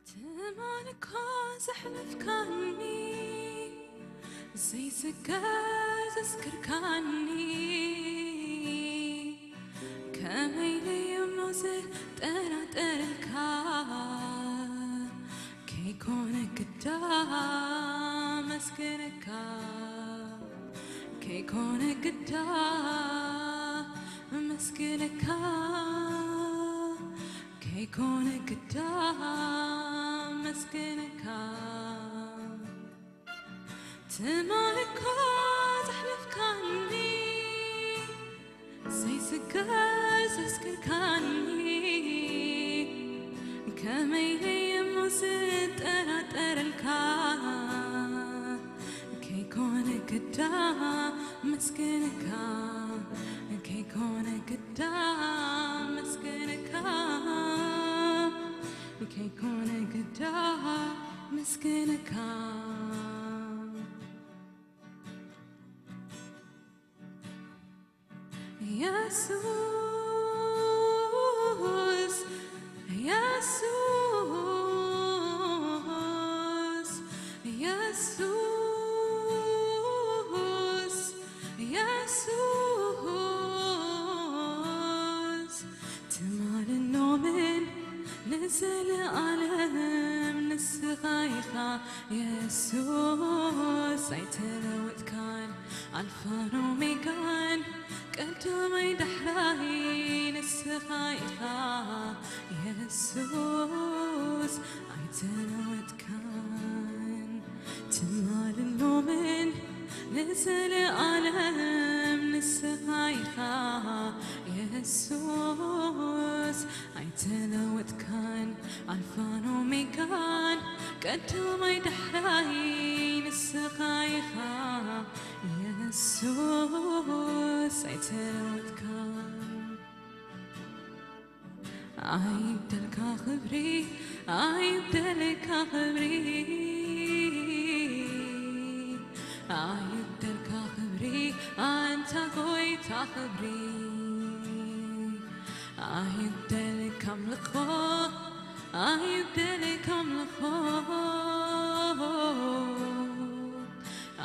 ትማል እኳ ዘሕለፍካኒ ዘይስገር ዘስክርካኒ፣ ከመይ ኢለ እሞ ዝጠራጠረልካ? ከይኮነ ግዳ መስገነካ፣ ከይኮነ ግዳ መስገነካ፣ ከይኮነ ግዳ መስገነካ። ትማል እኳ ዘሕለፍካኒ ዘይስገር ዘስክርካኒ፣ ከመይ ኢለ እሞ ዝጠራጠረልካ? ከይኮነ ግዳ መስገነካ፣ ከይኮነ ግዳ መስገነካ፣ ከይኮነ ግዳ መስገነካ። የሱስ፣ የሱስ፣ የሱስ፣ የሱስ፣ ትማልን ሎምን ንዘለኣለም ንስኻ ኢኻ የሱስ፣ ኣይተለወጥካን፣ ኣልፋን ኦሜጋን፣ ቀዳማይ ዳሕራይ ንስኻ ኢኻ የሱስ፣ ኣይተለወጥካን። ትማልን ሎምን ንዘለኣለም ንስኻ ኢኻ የሱስ፣ ኣይተለወጥካን፣ ኣልፋን ኦሜጋን፣ ቀዳማይ ዳሕራይ ንስኻ ኢኻ የሱስ፣ ኣይተለወጥካን። ኣይብደልካ ክብሪ፣ ኣይብደልካ ክብሪ፣ ኣይብደልካ ክብሪ፣ ኣንታ ጎይታ ክብሪ። ኣይብደልካ ኣምልኾ፣ ኣይብደልካ ኣምልኾ፣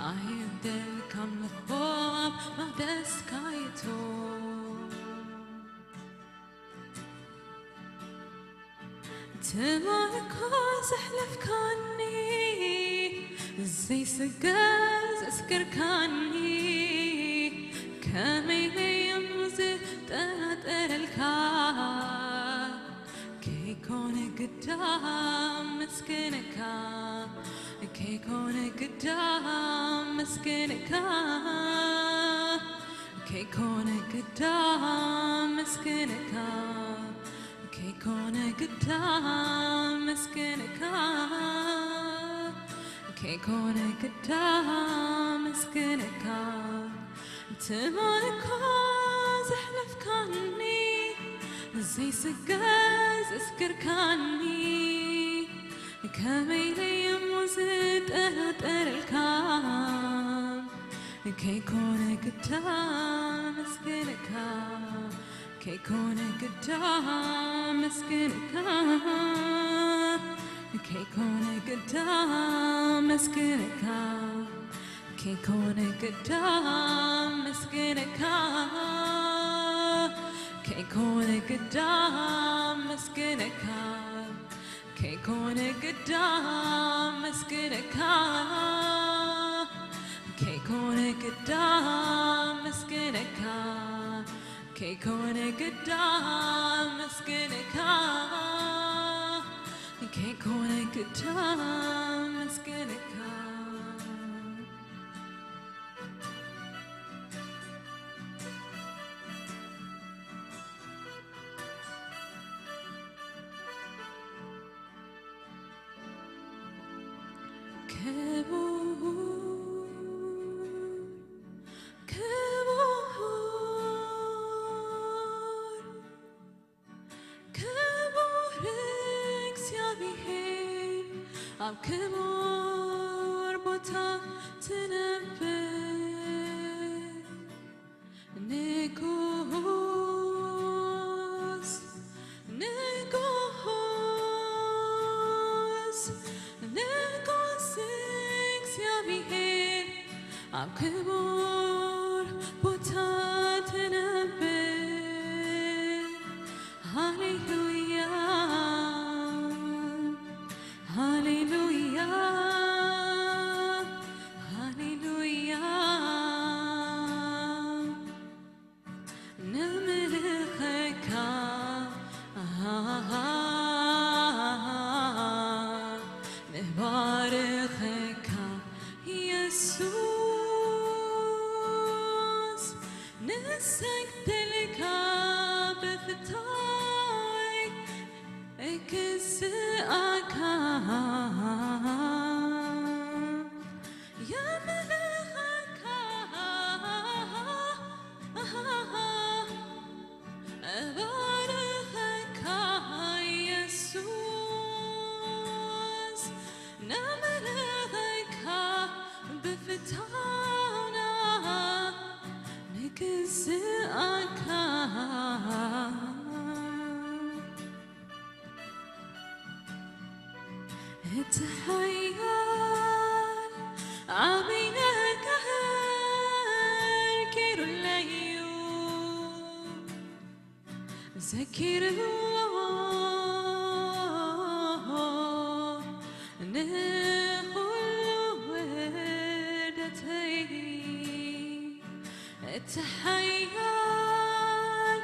ኣይብደልካ ኣምልኾ ኣብ መቕደስካ ይእቶ። ትማል እኳ ዘሕለፍካኒ ዘይስገር ዘስክርካኒ፣ ከመይ ኢለ እሞ ዝጠራጠረልካ? ከይኮነ ግዳ መስገነካ፣ ከይኮነ ግዳ መስገነካ፣ ከይኮነ ግዳ መስገነካ፣ ከይኮነ ግዳ መስገነካ፣ ከይኮነ ግዳ መስገነካ። ትማል እኳ ዘሕለፍካኒ ዘይስገር ዘስክርካኒ፣ ከመይ ኢለ እሞ ዝጠራጠረልካ? ከይኮነ ግዳ መስገነካ፣ ከይኮነ ግዳ መስገነካ፣ ከይኮነ ግዳ መስገነካ፣ ከይኮነ ግዳ መስገነካ፣ ከይኮነ ግዳ መስገነካ፣ ከይኮነ ግዳ መስገነካ፣ ከይኮነ ግዳ መስገነካ፣ ከይኮነ ግዳ መስገነካ፣ ከይኮነ ግዳ መስገነካ። ክቡር፣ ክቡር፣ ክቡር እግዚኣብሔር፣ ኣብ ክቡር ቦታ ትነብር። ንጉስ፣ ንጉስ፣ ነምልኸካ፣ ንባርኸካ የሱስ፣ ንሰግደልካ ብፍታይ እክስኣካ የምልኸካ እባርኸካ የሱስ ነምልኸካ ብፍታውና ንግዝኣካ እቲ ሓያል ዓብይ ነገር ገይሩለይ እዩ ዘኪርዎ ንኹሉ ውርደተይ እቲ ሓያል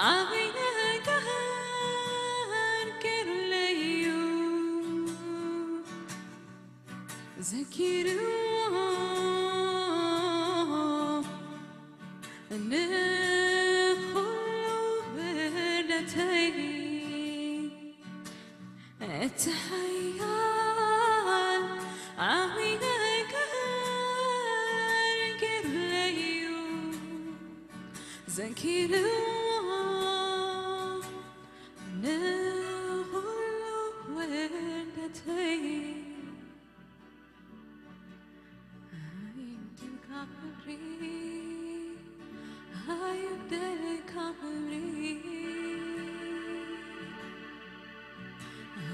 ዓብይ ነገር ገይሩለይ እዩ ዘኪርዎ ንኹሉ ውርደተይ እቲ ሓያል ዓብይ ነገር ገይሩለይ እዩ ዘኪርዎ ንኹሉ ውርደተይ ኣይግደልካ ክብሪ ኣይግደልካ ክብሪ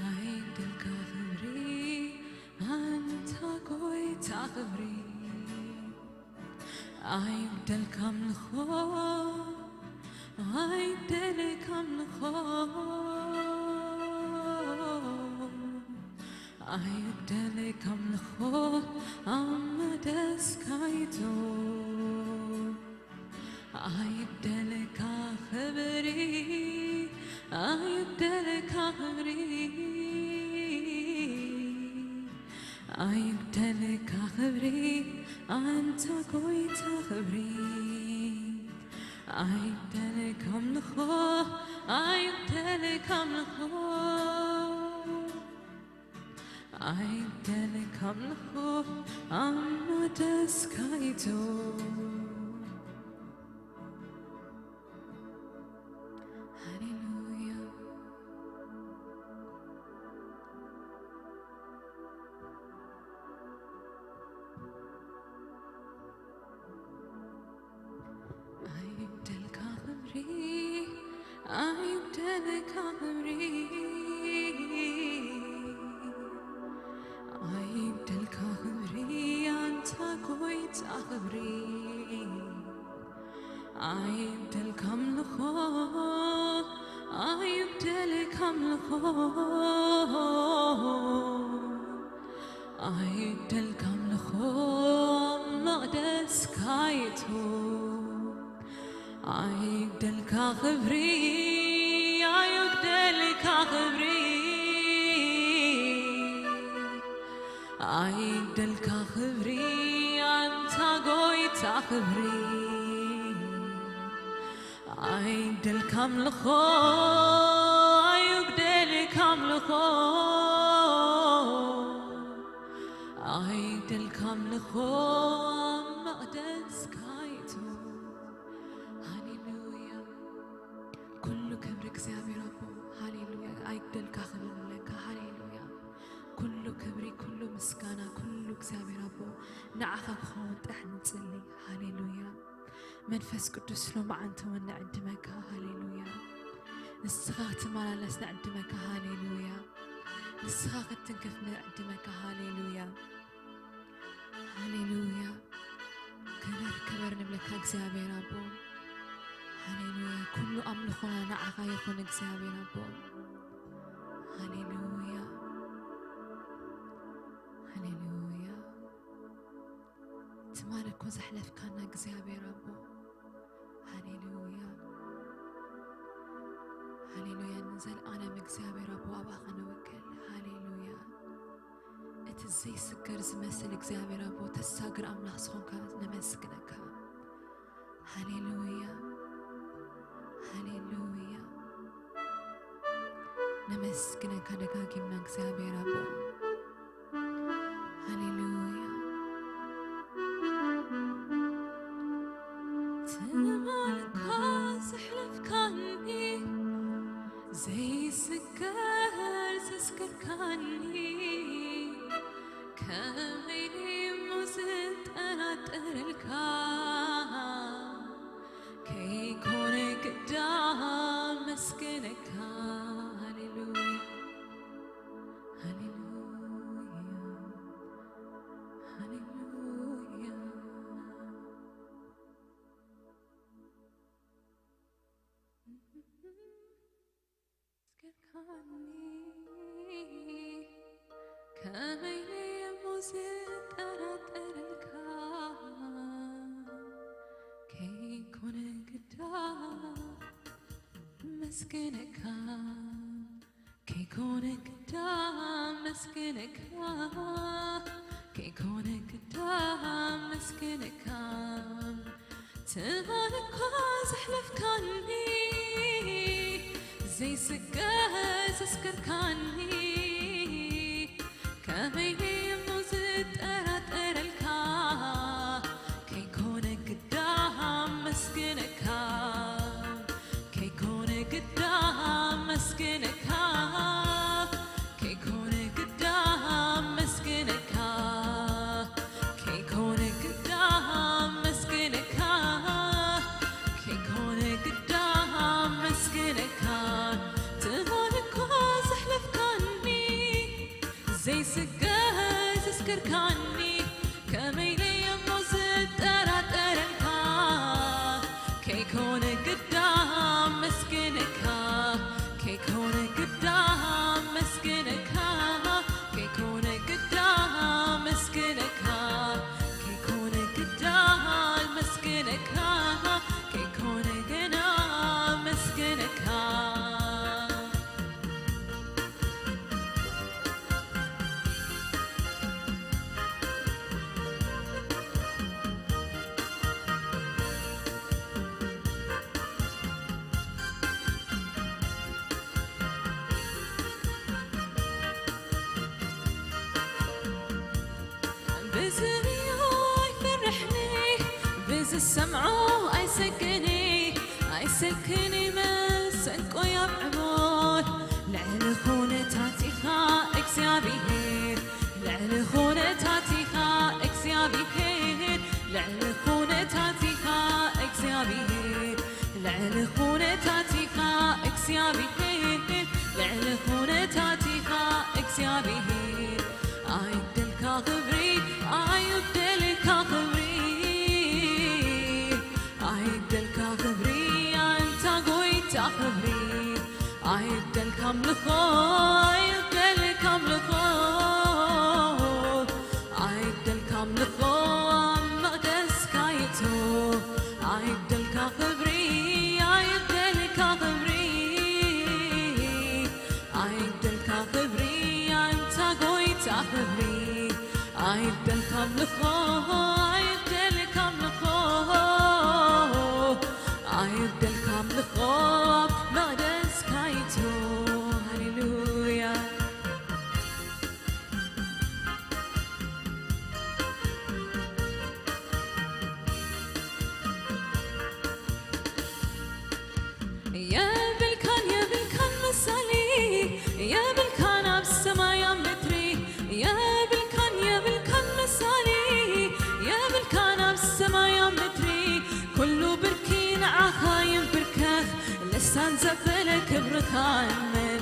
ኣይግደልካ ክብሪ ኣንታ ጎይታ ክብሪ ኣይግደልካ ኣምልኾ ኣይግደልካ ኣምልኾ ኣይግደልካ ኣምልኾ ኣብ መደስካይቱ ኣይግደልካ ክብሪ ኣይግደልካ ክብሪ ኣይግደልካ ክብሪ ኣንታ ጎይታ ክብሪ ኣይግደልካ ኣምልኾ ኣይግደልካ ኣምልኾ ኣይግደልካ ኣምልኾ ኣብ መደስካይቱ ሃሌሉያ ኣይግደልካ ክብሪ ኣይግደልካ ክብሪ ኣይግደልካ ክብሪ ኣንታ ጎይታ ክብሪ ኣይግደልካ ኣምልኾ ኣይግደልካ ኣምልኾ ኣይግደልካ ኣምልኾ መቕደስካይቱ ኣይግደልካ ክብሪ ኣይግደልካ ክብሪ ኣይግደልካ ክብሪ ኣንታ ጎይታ ክብሪ ኣይግደልካ ኣምልኾ ኣይግደልካ ኣምልኾ ኣይግደልካ ኣምልኾ መቕደስካይቱ ሃሌሉያ ኩሉ ክብሪ እግዚኣብሔር ኣቦ ሃሌሉያ ኣይግደልካ ክብሪ ንብለካ ሃሌሉያ ኩሉ ክብሪ ኩሉ ምስጋና ኩሉ እግዚኣብሔር ኣቦ ንዓኻ ክኸውን ጥራሕ ንጽሊ ሃሌሉያ መንፈስ ቅዱስ ሎማዓንቲ እውን ንዕድመካ ሃሌሉያ ንስኻ ክትመላለስ ንዕድመካ ሃሌሉያ ንስኻ ክትትንክፍ ንዕድመካ ሃሌሉያ ሃሌሉያ ክብር ክብር ንብለካ እግዚኣብሔር ኣቦ ሃሌሉያ ኩሉ ኣምልኾና ንዓኻ ይኹን እግዚኣብሔር ኣቦ ሃሌሉያ ሃሌሉያ ትማሊ እኮ ዘሕለፍካና እግዚኣብሔር ኣቦ ሃሌሉያ ዘልኣለም እግዚኣብሔር ኣቦ ኣባኻ ንውክል። ሃሌሉያ። እቲ ዘይስገር ዝመስል እግዚኣብሔር ኣቦ ተሳግር ኣምላኽ ዝኾንካ ነመስግነካ። ሃሌሉያ። ሃሌሉያ። ነመስግነካ ደጋጊምና እግዚኣብሔር ኣቦ። ሃሌሉያ። ትማልካ ዘሕለፍካኒ ዘይስገር ዘስገርካኒ ከመይ እሞ ዝጠራጠረልካ ከይኮነ ግዳ መስገነካ። ሃሌሉያ። ሃሌሉያ። ሃሌሉያ። መስገንካኒ ከመይ እሞ ዝጠራጠረልካ ከይኮነ ግዳ መስገነካ። ከይኮነ ግዳ መስገነካ፣ ከይኮነ ግዳ መስገነካ። ትማል እኳ ዘሕለፍካኒ ዘይስገር ዘስገርካኒ ከመይ እሞ ዝጠራጠረልካ ከይኮነ ግዳ መስገነካ። ከይኮነ ግዳ መስገነካ፣ ከይኮነ ግዳ መስገነካ፣ ከይኮነ ግዳ መስገነካ፣ ከይኮነ ግዳ መስገነካ። ትማል እኳ ዘሕለፍካኒ ዘይስገር ዘስገርካኒ ከመይ ደየሞ ዝጠራጠረልካ ከይኮነ ግዳ መስገነካ፣ ከይኮነ ግዳ መስገነካ፣ ከይኮነ ግዳ መስገነካ፣ ከይኮነ ግዳ መስገነካ፣ ከይኮነ ገና መስገነካ። ብዝርእዮ ኣይፈርሕኒ፣ ብዝሰምዖ ኣይሰክኒ፣ ኣይሰክኒ መሰንቆይ ኣብ ዕሞት። ልዕሊ ኩነታት ኢኻ እግዚኣብሄር፣ ልዕሊ ኩነታት ኢኻ እግዚኣብሄር፣ ልዕሊ ኩነታት ኢኻ እግዚኣብሄር፣ ልዕሊ ኩነታት ኢኻ እግዚኣብሄር፣ ልዕሊ ኩነታት ኢኻ እግዚኣብሄር። ኣይደልካ ክብሪ፣ ኣይደልካ ክብሪ፣ ኣይደልካ ክብሪ፣ ኣንታ ጎይታ ክብሪ። ኣይደልካ ኣምልኾ፣ ኣይደልካ ኣምልኾ፣ ኣይደልካ ኣምልኾ ኣብ መቕደስካ ይእቶ። ኣይደልካ ክብሪ፣ ኣይደልካ ክብሪ፣ ኣይደልካ ክብሪ፣ ኣንታ ጎይታ ክብሪ። ኣይደልካ ኣምልኾ፣ ኣይደልካ ኣምልኾ፣ ኣይደልካ ኣምልኾ ኣብ መቕደስካ ይእቶ። ሃሌሉያ። የብልካን፣ የብልካን ምሳሌ፣ የብልካን ኣብ ሰማይ ኣብ ምድሪ፣ የብልካን፣ የብልካን ምሳሌ፣ የብልካን ኣብ ሰማይ ኣብ ምድሪ። ኩሉ ብርኪ ንዓኻ ይንብርከኽ፣ ልሳን ዘበለ ክብርኻ እመን።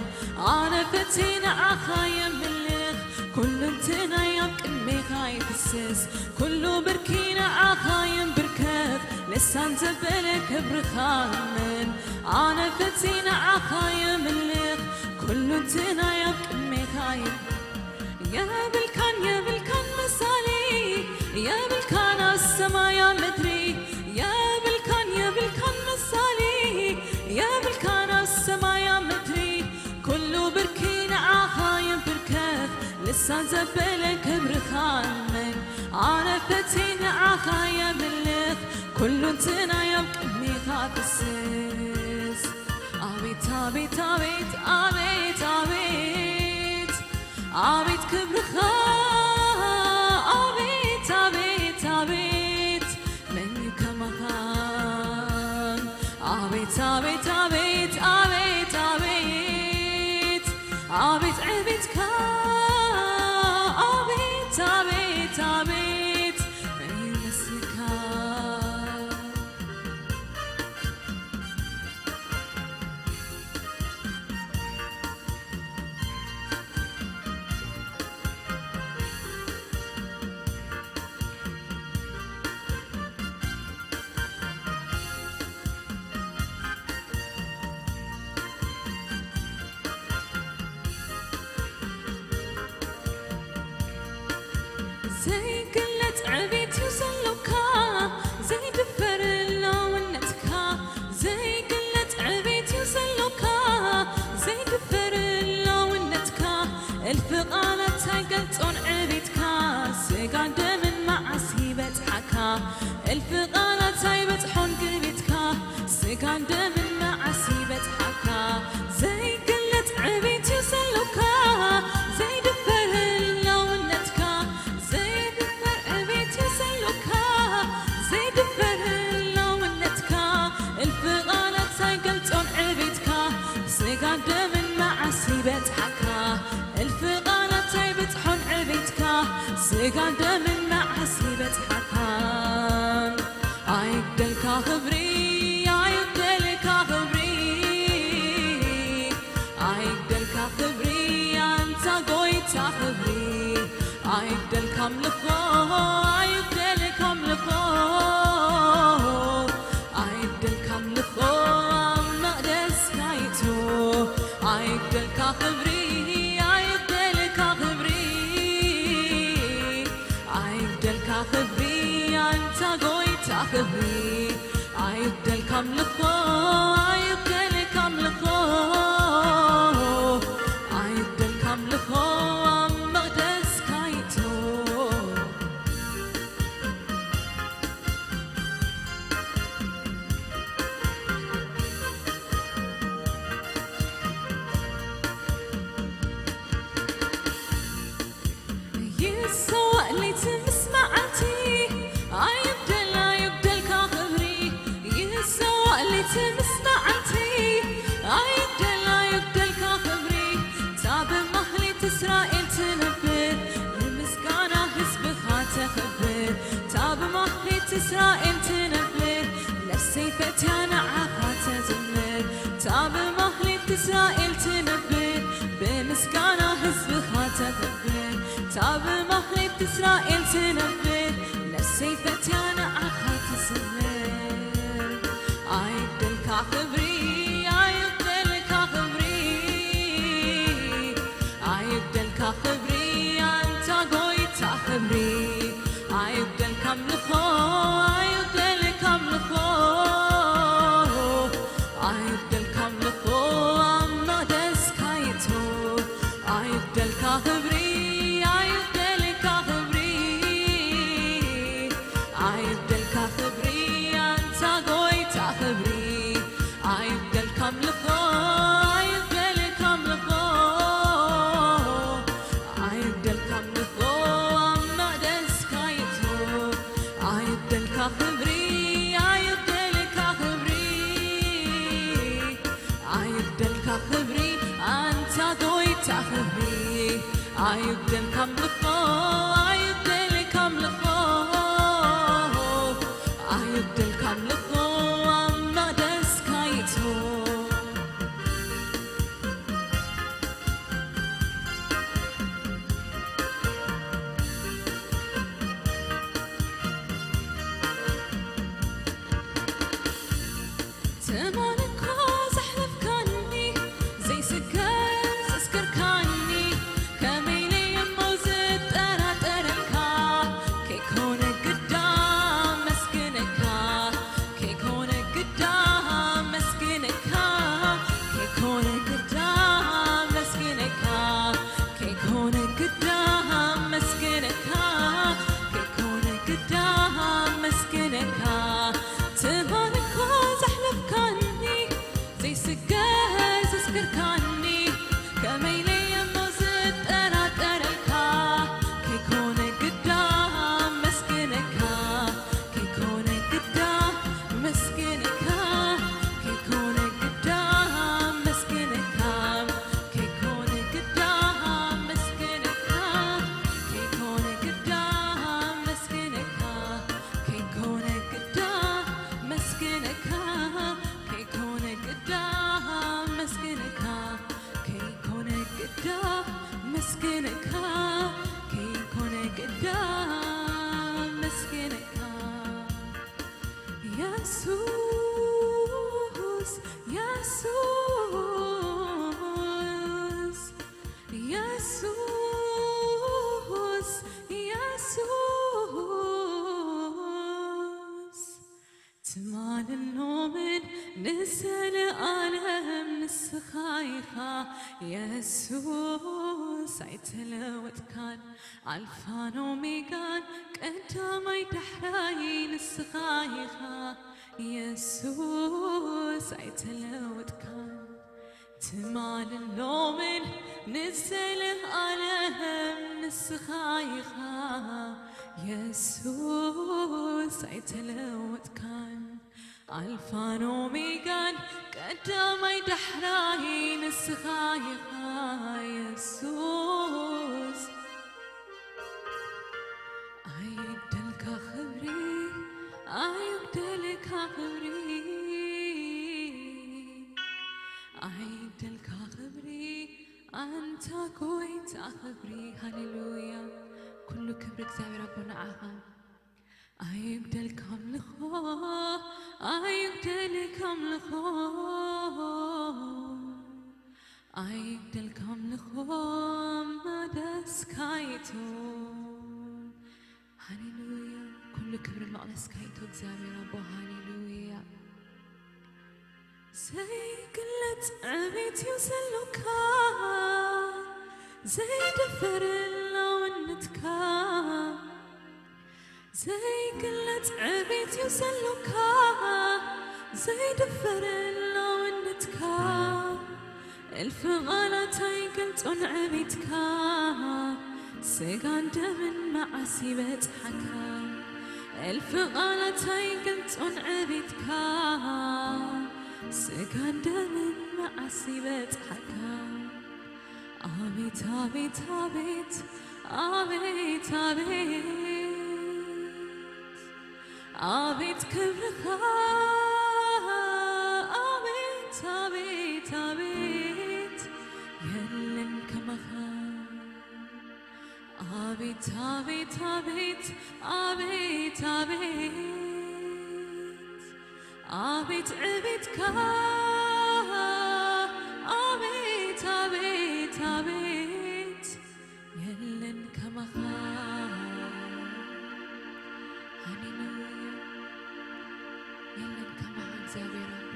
ኣነ ፈትየ ንዓኻ የምልኽ፣ ኩሉ እንትናይ ኣብ ቅድሜኻ ይፍስስ። ኩሉ ብርኪ ንዓኻ ይንብርከኽ፣ ልሳን ዘበለ ክብርኻ እመን። ኣነ ፈትየ ንዓኻ የምልኽ፣ ኩሉ እንትናይ ኣብ ቅድሜኻ ይንብርከኽ። የብልካን፣ የብልካን ምሳሌ፣ የብልካን ኣብ ሰማይ ኣብ ምድሪ። የብልካን፣ የብልካን ምሳሌ፣ የብልካን ኣብ ሰማይ ኣብ ምድሪ። ዘበለ ክብርኻን መን ኣነ ፈትየ ንዓኻ የምልኽ፣ ኩሉ እንትናይ ኣብ ቅድሜኻ ፍስስ። ኣቤት፣ ኣቤት፣ ኣቤት፣ ኣቤት፣ ኣቤት፣ ኣቤት ክብርኻ፣ ኣቤት፣ ኣቤት፣ ኣቤት፣ መን እዩ ከማኻ? ኣቤት፣ ኣቤት፣ ኣቤት፣ ኣቤት፣ ኣቤት፣ ኣቤት ዕቤትካ፣ ኣቤት፣ ኣቤት፣ ኣቤት፣ መን ይመስልካ? ዘይግለጽ ዕቤት እዩ ዘሎካ፣ ዘይድፈር ህላውነትካ። ዘይግለጽ ዕቤት እዩ ዘሎካ፣ ዘይድፈር ህላውነትካ። እልፊ ቃላት ኣይገልጾን ዕቤትካ፣ ስጋን ደምን መዓስ ይበጽሓካ። እልፊ ቃላት ኣይበጽሖን ግቤትካ፣ ስጋን ደምን መዓስ ይበጽሓካ። ዘይግለጽ ዕቤት እዩ ዘሎካ፣ ዘይድፈር ህላውነትካ። ዘይድፈር ዕቤት እዩ ዘሎካ፣ ዘይድፈር ህላውነትካ። እልፊ ቃላት ኣይገልጾን ዕቤትካ፣ ስጋን ደምን መዓስ ይበጽሓካ። እልፊ ቃላት ኣይበጽሖን ዕቤትካ፣ ስጋን ደምን መዓስ ይበጽሓካ። ኣይግደልካ ክብሪ፣ ኣይግደልካ ክብሪ፣ ኣይግደልካ ክብሪ፣ ኣንታ ጎይታ ክብሪ። ኣይግደልካ ኣምልኾ፣ ኣይግደልካ ኣምልኾ፣ ኣይግደልካ ኣምልኾ ኣብ መቕደስካ ይእቱ። ኣይግደልካ ክብሪ፣ ኣይግደልካ ክብሪ፣ ኣይግደልካ ክብሪ፣ ኣንታ ጎይታ ክብሪ። ኣይግደልካ ኣምልኾ፣ ኣይግደልካ ኣምልኾ፣ ኣይግደልካ ኣምልኾ ኣብ መቕደስካ ይእቱ። ይሰዋእ ለይቲ ምስ መዓልቲ፣ ኣይግደል ኣይግደልካ ክብሪ። ይሰዋእ ለይቲ ምስ መዓልቲ፣ ኣይግደል ኣይግደልካ ክብሪ። እታ ብማህሌት እስራኤል ትነብር፣ ንምስጋና ህዝብኻ ተኽብር። እታ ብማህሌት እስራኤል ትነብር፣ ነፍሰይ ፈትያ ንዓኻ ተዘምር። እታ ብማህሌት እስራኤል ትነብር፣ ብምስጋና ህዝብኻ ተኽብር። እታ ብማህሌት እስራኤል ትነብር፣ ነፍሰይ ፈትያ ንዓኻ ትዘምር። ኣይግደልካ ክብሪ፣ ኣይግደልካ ክብሪ፣ ኣይግደልካ ክብሪ፣ ኣንታ ጎይታ ክብሪ። ኣይግደልካ ኣምልኾ፣ ኣይግደልካ ኣምልኾ፣ ኣይግደልካ ኣምልኾ ኣብ መቕደስካ ይእቱ። ኣይግደልካ ክብሪ፣ ኣይግደልካ ክብሪ፣ ኣይግደልካ ክብሪ፣ ኣንታ ጎይታ ክብሪ። ኣይግደልካ ኣምልኾ፣ ኣይግደልካ ኣምልኾ፣ ኣይግደልካ ኣምልኾ ኣብ መቕደስካ ይእቱ። ኣይግደልካ ክብሪ፣ ኣይግደልካ ክብሪ፣ ኣይግደልካ ክብሪ፣ ኣንታ ጎይታ ክብሪ። ኣይግደልካ ኣምልኾ፣ ኣይግደልካ ኣምልኾ፣ ኣይግደልካ ኣምልኾ ኣብ መቕደስካ ይእቱ። ትማሊ እኮ ዘሕለፍካኒ፣ ዘይስከር ዘስከርካኒ፣ ከመይ ኢለ እሞ ዝጠ-፣ ንዘለኣለም ንስኻ ኢኻ የሱስ ኣይተለወጥካን፣ ኣልፋን ኦሜጋን ቀዳማይ ዳሕራይ ንስኻ ኢኻ የሱስ ኣይተለወጥካን። ትማልን ሎምን ንዘለኣለም ንስኻ ኢኻ የሱስ ኣይተለወጥካን። ኣልፋን ኦሜጋን ቀዳማይ ዳሕራይ ንስኻ ኢኻ የሱስ። ኣይደልካ ክብሪ ኣይደልካ ክብሪ ኣይደልካ ክብሪ ኣንታ ጎይታ ክብሪ። ሃሌሉያ። ኩሉ ክብሪ እግዚኣብሔር ኣቦ ንዓኻ። ኣይጉደልካ ኣምልኾ ኣይጉደልካ ኣምልኾ ኣይጉደልካ ኣምልኾ መደስካይቱ። ሃሌሉያ። ኩሉ ክብሪ መቕደስካይቱ እግዚኣብሔር ኣቦ። ሃሌሉያ። ዘይግለጽ ዕቤት እዩ ዘሎካ፣ ዘይድፈር ህላውነትካ። ዘይግለጽ ዕቤት እዩ ዘሎካ፣ ዘይድፈር ህላውነትካ። እልፊ ቃላት ኣይገልጾን ዕቤትካ፣ ስጋን ደምን መዓስ ይበጽሓካ። እልፊ ቃላት ኣይገልጾን ዕቤትካ፣ ስጋን ደምን መዓስ ይበጽሓካ። ኣቤት ኣቤት ኣቤት ኣቤት ኣቤት ኣቤት ክብርኻ ኣቤት ኣቤት ኣቤት የለን ከማኻ። ኣቤት ኣቤት ኣቤት ኣቤት ኣቤት ኣቤት ዕቤትካ ኣቤት ኣቤት ኣቤት የለን ከማኻ። ሃሌሉያ። የለን ከማኻ እግዚኣብሔር ኣቦ።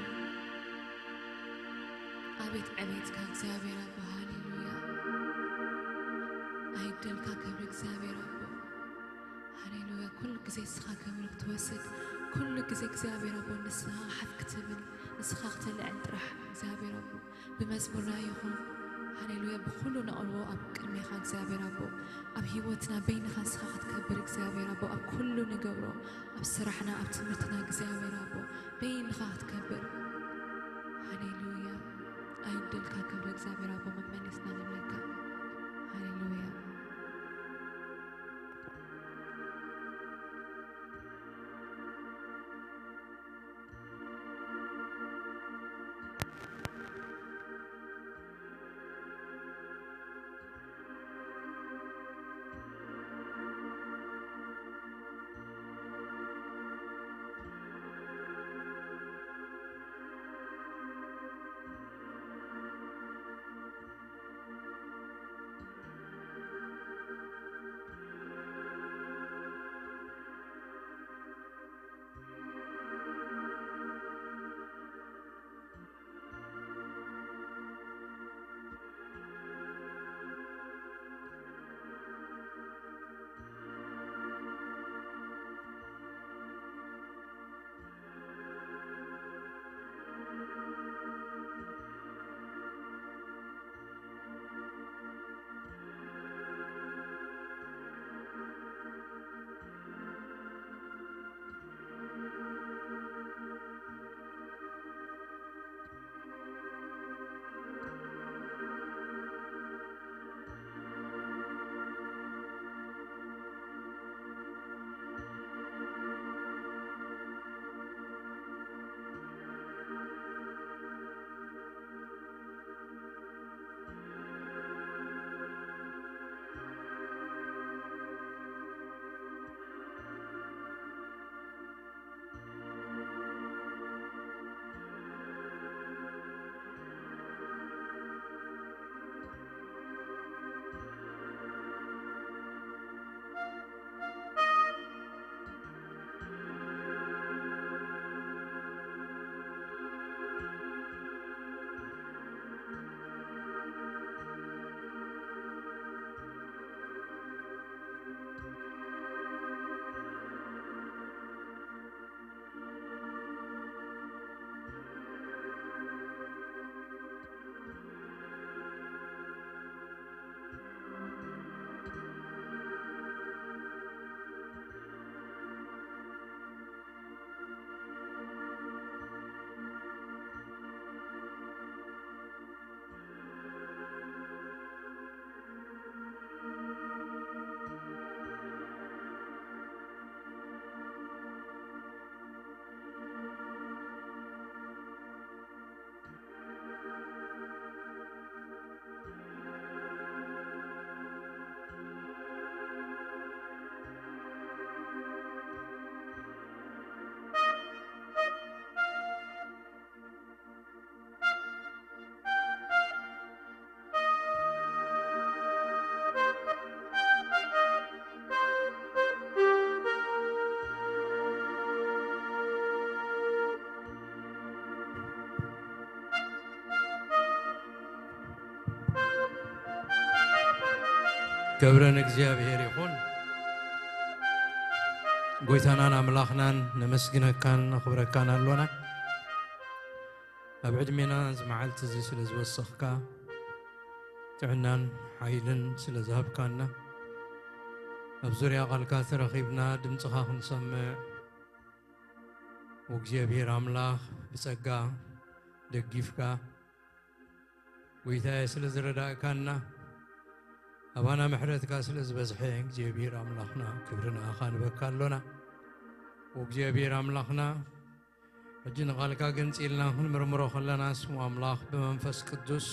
ኣቤት ዕቤትካ እግዚኣብሔር ኣቦ። ሃሌሉያ። ኣይጉደልካ ክብሪ እግዚኣብሔር ኣቦ። ሃሌሉያ። ኩሉ ግዜ ንስኻ ክብሪ ክትወስድ፣ ኩሉ ግዜ እግዚኣብሔር ኣቦ ንስኻ ሓፍ ክትብል፣ ንስኻ ክተልዕል ጥራሕ እግዚኣብሔር ኣቦ። ብመዝሙርና ይኹን፣ ሃሌሉያ፣ ብኹሉ ነቕርቦ ኣብ ቅድሜኻ እግዚኣብሔር ኣቦ። ኣብ ህይወትና በይንኻ ንስኻ ክትከብር እግዚኣብሔር ኣቦ፣ ኣብ ኩሉ ንገብሮ፣ ኣብ ስራሕና፣ ኣብ ትምህርትና እግዚኣብሔር ኣቦ በይንኻ ክትከብር። ሃሌሉያ። ኣይጉደልካ ክብሪ እግዚኣብሔር ኣቦ መመሊስና ንብለካ። ሃሌሉያ። ክብሪ ንእግዚኣብሔር ይኹን። ጎይታናን ኣምላኽናን ነመስግነካን ነኽብረካን ኣሎና። ኣብ ዕድሜና እዚ መዓልቲ እዚ ስለ ዝወሰኽካ፣ ጥዕናን ሓይልን ስለ ዝሃብካና፣ ኣብ ዙርያ ቃልካ ተረኺብና ድምፅኻ ክንሰምዕ፣ ወእግዚኣብሔር ኣምላኽ ብጸጋ ደጊፍካ፣ ጎይታየ ስለ ዝረዳእካና፣ ኣባና ምሕረትካ ስለ ዝበዝሐ እግዚኣብሔር ኣምላኽና ክብሪ ንኣኻ ንበካ ኣሎና። ወእግዚኣብሔር ኣምላኽና ሕጂ ንቓልካ ገንጺልና ክንምርምሮ ከለና ስሙ ኣምላኽ ብመንፈስ ቅዱስ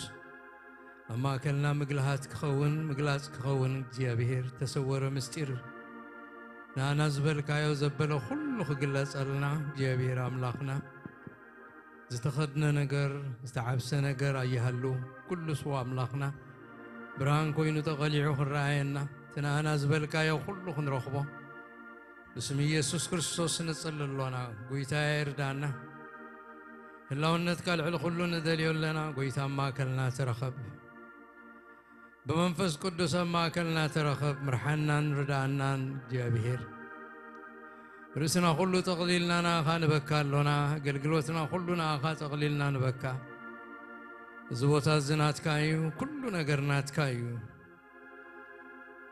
ኣብ ማእከልና ምግልሃት ክኸውን ምግላጽ ክኸውን እግዚኣብሔር ተሰወረ ምስጢር ንኣና ዝበልካዮ ዘበለ ኩሉ ክግለጸልና እግዚኣብሔር ኣምላኽና ዝተኸድነ ነገር ዝተዓብሰ ነገር ኣይሃሉ ኩሉ ስዋ ኣምላኽና ብርሃን ኮይኑ ተቐሊዑ ክረኣየና እቲ ንኣና ዝበልካዮ ኩሉ ክንረኽቦ ብስም ኢየሱስ ክርስቶስ ንጽሊ ኣሎና። ጎይታየ ርዳና። ህላውነትካ ልዕሊ ኩሉ ንደልዮ ኣለና። ጎይታ ኣብ ማእከልና ተረኸብ። ብመንፈስ ቅዱስ ኣብ ማእከልና ተረኸብ። ምርሓናን ርዳኣናን እግዚኣብሔር። ርእስና ኩሉ ጠቕሊልና ንኣኻ ንበካ ኣሎና። ኣገልግሎትና ኩሉ ንኣኻ ጠቕሊልና ንበካ። እዚ ቦታ እዚ ናትካ እዩ። ኩሉ ነገር ናትካ እዩ።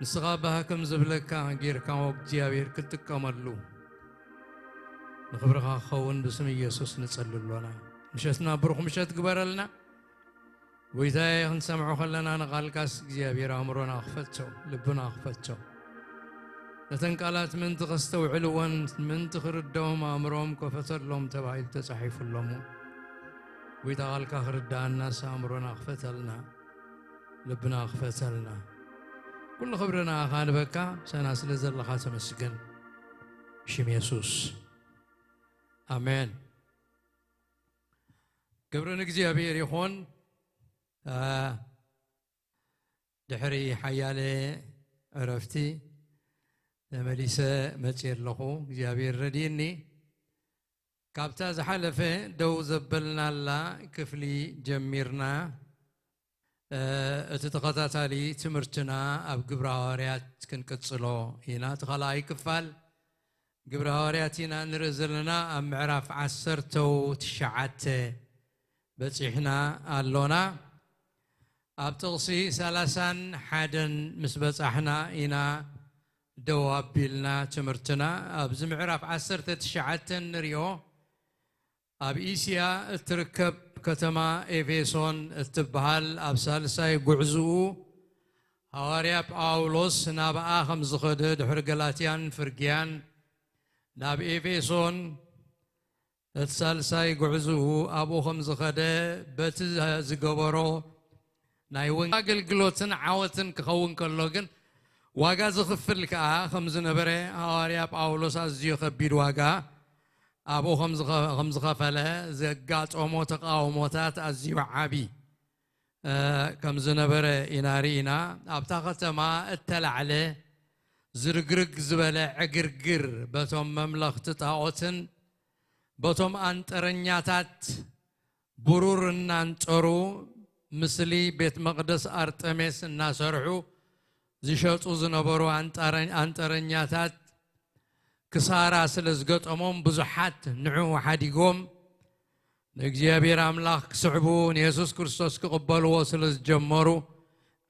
ንስኻ ባህ ከም ዝብለካ ጌርካ እግዚኣብሔር ክትጥቀመሉ ንኽብርኻ ክኸውን ብስም ኢየሱስ ንጸሊ ኣሎና። ምሸትና ብሩኽ ምሸት ግበረልና። ጎይታየ ክንሰምዖ ከለና ንቓልካስ እግዚኣብሔር ኣእምሮና ክፈቶ፣ ልብና ክፈቶ። ነተን ቃላት ምእንቲ ከስተውዕልወን፣ ምእንቲ ክርደኦም ኣእምሮኦም ከፈተሎም ተባሂሉ ተጻሒፉሎም። ጎይታ ቃልካ ክርዳኣናስ ኣእምሮና ክፈተልና፣ ልብና ክፈተልና። ኩሉ ክብሪ ንኣኻ ንበካ፣ ሰና ስለ ዘለኻ ተመስገን። ብሽም የሱስ። ኣሜን። ክብሪ ንእግዚኣብሔር ይኹን። አ፣ ድሕሪ ሓያለ ዕረፍቲ ተመሊሰ መፅየ ኣለኹ። እግዚኣብሔር ረድእኒ። ካብታ ዝሓለፈ ደው ዘበልናላ ክፍሊ ጀሚርና፣ እ፣ እቲ ተኸታታሊ ትምህርትና ኣብ ግብረ ሃዋርያት ክንቅጽሎ ኢና። እቲ ካልኣይ ክፋል ግብረ ሃዋርያት ኢና ንርኢ ዘለና። ኣብ ምዕራፍ ዓሰርተው ትሽዓተ በጺሕና ኣሎና። ኣብ ጥቕሲ ሰላሳን ሓደን ምስ በጻሕና ኢና ደው ኣቢልና ትምህርትና። ኣብዚ ምዕራፍ ዓሰርተ ትሽዓተ ንሪኦ። ኣብ እስያ እትርከብ ከተማ ኤፌሶን እትበሃል ኣብ ሳልሳይ ጉዕዝኡ ሃዋርያ ጳውሎስ ናብኣ ከም ዝኸደ ድሕሪ ገላትያን ፍርግያን ናብ ኤፌሶን እቲ ሳልሳይ ጉዕዝኡ ኣብኡ ከም ዝኸደ በቲ ዝገበሮ ናይ ወንጌል ኣገልግሎትን ዓወትን ክኸውን ከሎ ግን ዋጋ ዝኽፍል ከኣ ከም ዝነበረ ሃዋርያ ጳውሎስ ኣዝዩ ከቢድ ዋጋ ኣብኡ ከም ዝኸ-፣ ከም ዝኸፈለ ዘጋጠሞ ተቃውሞታት ኣዝዩ ዓቢ፣ እ፣ ከም ዝነበረ ኢና ርኢና። ኣብታ ከተማ እተላዕለ ዝርግርግ ዝበለ ዕግርግር በቶም መምለኽቲ ጣኦትን በቶም ኣንጠረኛታት ብሩር እናንጠሩ ምስሊ ቤት መቕደስ ኣርጠሜስ እናሰርሑ ዝሸጡ ዝነበሩ ኣንጣረ-፣ ኣንጠረኛታት ክሳራ ስለ ዝገጠሞም ብዙሓት ንዕኡ ሓዲጎም ንእግዚኣብሔር ኣምላኽ ክስዕቡ ንየሱስ ክርስቶስ ክቕበልዎ ስለ ዝጀመሩ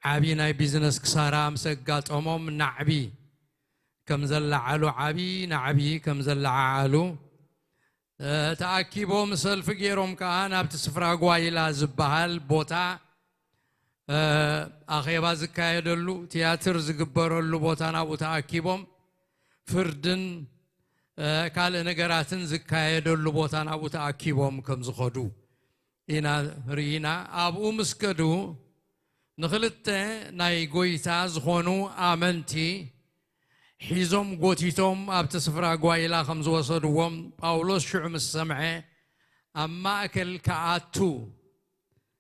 ዓብዪ ናይ ቢዝነስ ክሳራ ምስ ኣጋጠሞም ናዕቢ ከም ዘለዓሉ ዓብዪ ናዕቢ ከም ዘለዓዓሉ እ፣ ተኣኪቦም ሰልፊ ገይሮም ከኣ ናብቲ ስፍራ ጓይላ ዝበሃል ቦታ፣ እ፣ ኣኼባ ዝካየደሉ፣ ትያትር ዝግበረሉ ቦታ ናብኡ ተኣኪቦም፣ ፍርድን፣ እ፣ ካልእ ነገራትን ዝካየደሉ ቦታ ናብኡ ተኣኪቦም ከም ዝኸዱ ኢና ርኢና። ኣብኡ ምስ ከዱ፣ ንኽልተ ናይ ጐይታ ዝኾኑ ኣመንቲ ሒዞም ጐቲቶም ኣብቲ ስፍራ ጓይላ ከም ዝወሰድዎም ጳውሎስ ሽዑ ምስ ሰምዐ፣ ኣብ ማእከል ክኣቱ፣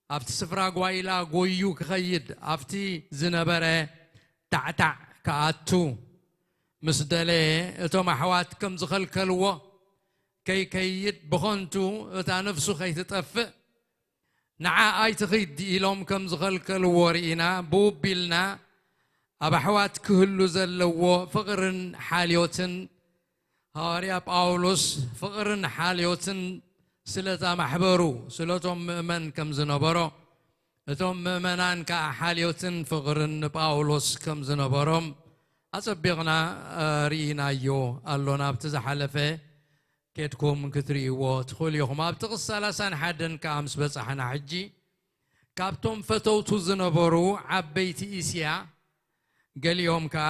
ኣብቲ ስፍራ ጓይላ ጐይዩ ክኸይድ፣ ኣብቲ ዝነበረ ታዕታዕ ክኣቱ ምስ ደለየ፣ እቶም ኣሕዋት ከም ዝኸልከልዎ፣ ከይከይድ ብኸንቱ እታ ነፍሱ ከይትጠፍእ፣ ንዓ ኣይትኺድ ኢሎም ከም ዝኸልከልዎ ርኢና፣ ብውቢልና ኣብ ኣሕዋት ክህሉ ዘለዎ ፍቕርን ሓልዮትን፣ ሃዋርያ ጳውሎስ ፍቕርን ሓልዮትን ስለታ ማሕበሩ፣ ስለቶም ምእመን ከም ዝነበሮ፣ እቶም ምእመናን ከኣ ሓልዮትን ፍቕርን ንጳውሎስ ከም ዝነበሮም ኣጸቢቕና፣ እ፣ ርኢናዮ ኣሎና። ኣብቲ ዝሓለፈ ኬድኩም ክትርእይዎ ትኽእሉ ኢኹም። ኣብ ጥቕስ ሰላሳን ሓደን ከኣ ምስ በጻሕና፣ ሕጂ ካብቶም ፈተውቱ ዝነበሩ ዓበይቲ እስያ ገሊኦም ከኣ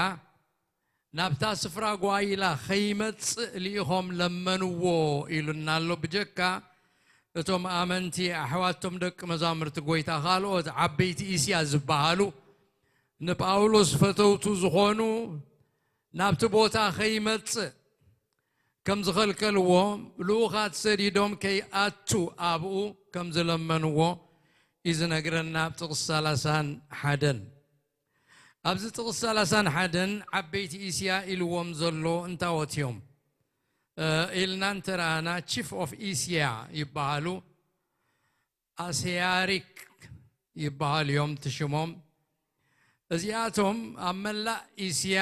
ናብታ ስፍራ ጓይላ ኸይመጽእ ልኢኾም ለመንዎ ኢሉና ኣሎ። ብጀካ እቶም ኣመንቲ ኣሕዋቶም ደቂ መዛሙርቲ ጐይታ፣ ካልኦት ዓበይቲ እስያ ዝበሃሉ ንጳውሎስ ፈተውቱ ዝኾኑ ናብቲ ቦታ ኸይመጽእ ከም ዝኸልከልዎ፣ ልኡኻት ሰዲዶም ከይኣቱ ኣብኡ ከም ዝለመንዎ እዩ ዝነግረና ኣብ ጥቕሲ ሰላሳን ሓደን። ኣብዚ ጥቕሲ ሰላሳን ሓደን ዓበይቲ እስያ ኢልዎም ዘሎ እንታዎት እዮም? እ፣ ኢልና እንተረኣና፣ ቺፍ ኦፍ እስያ ይበሃሉ፣ ኣስያሪክ ይበሃሉ እዮም እቲ ሽሞም። እዚኣቶም ኣብ መላእ እስያ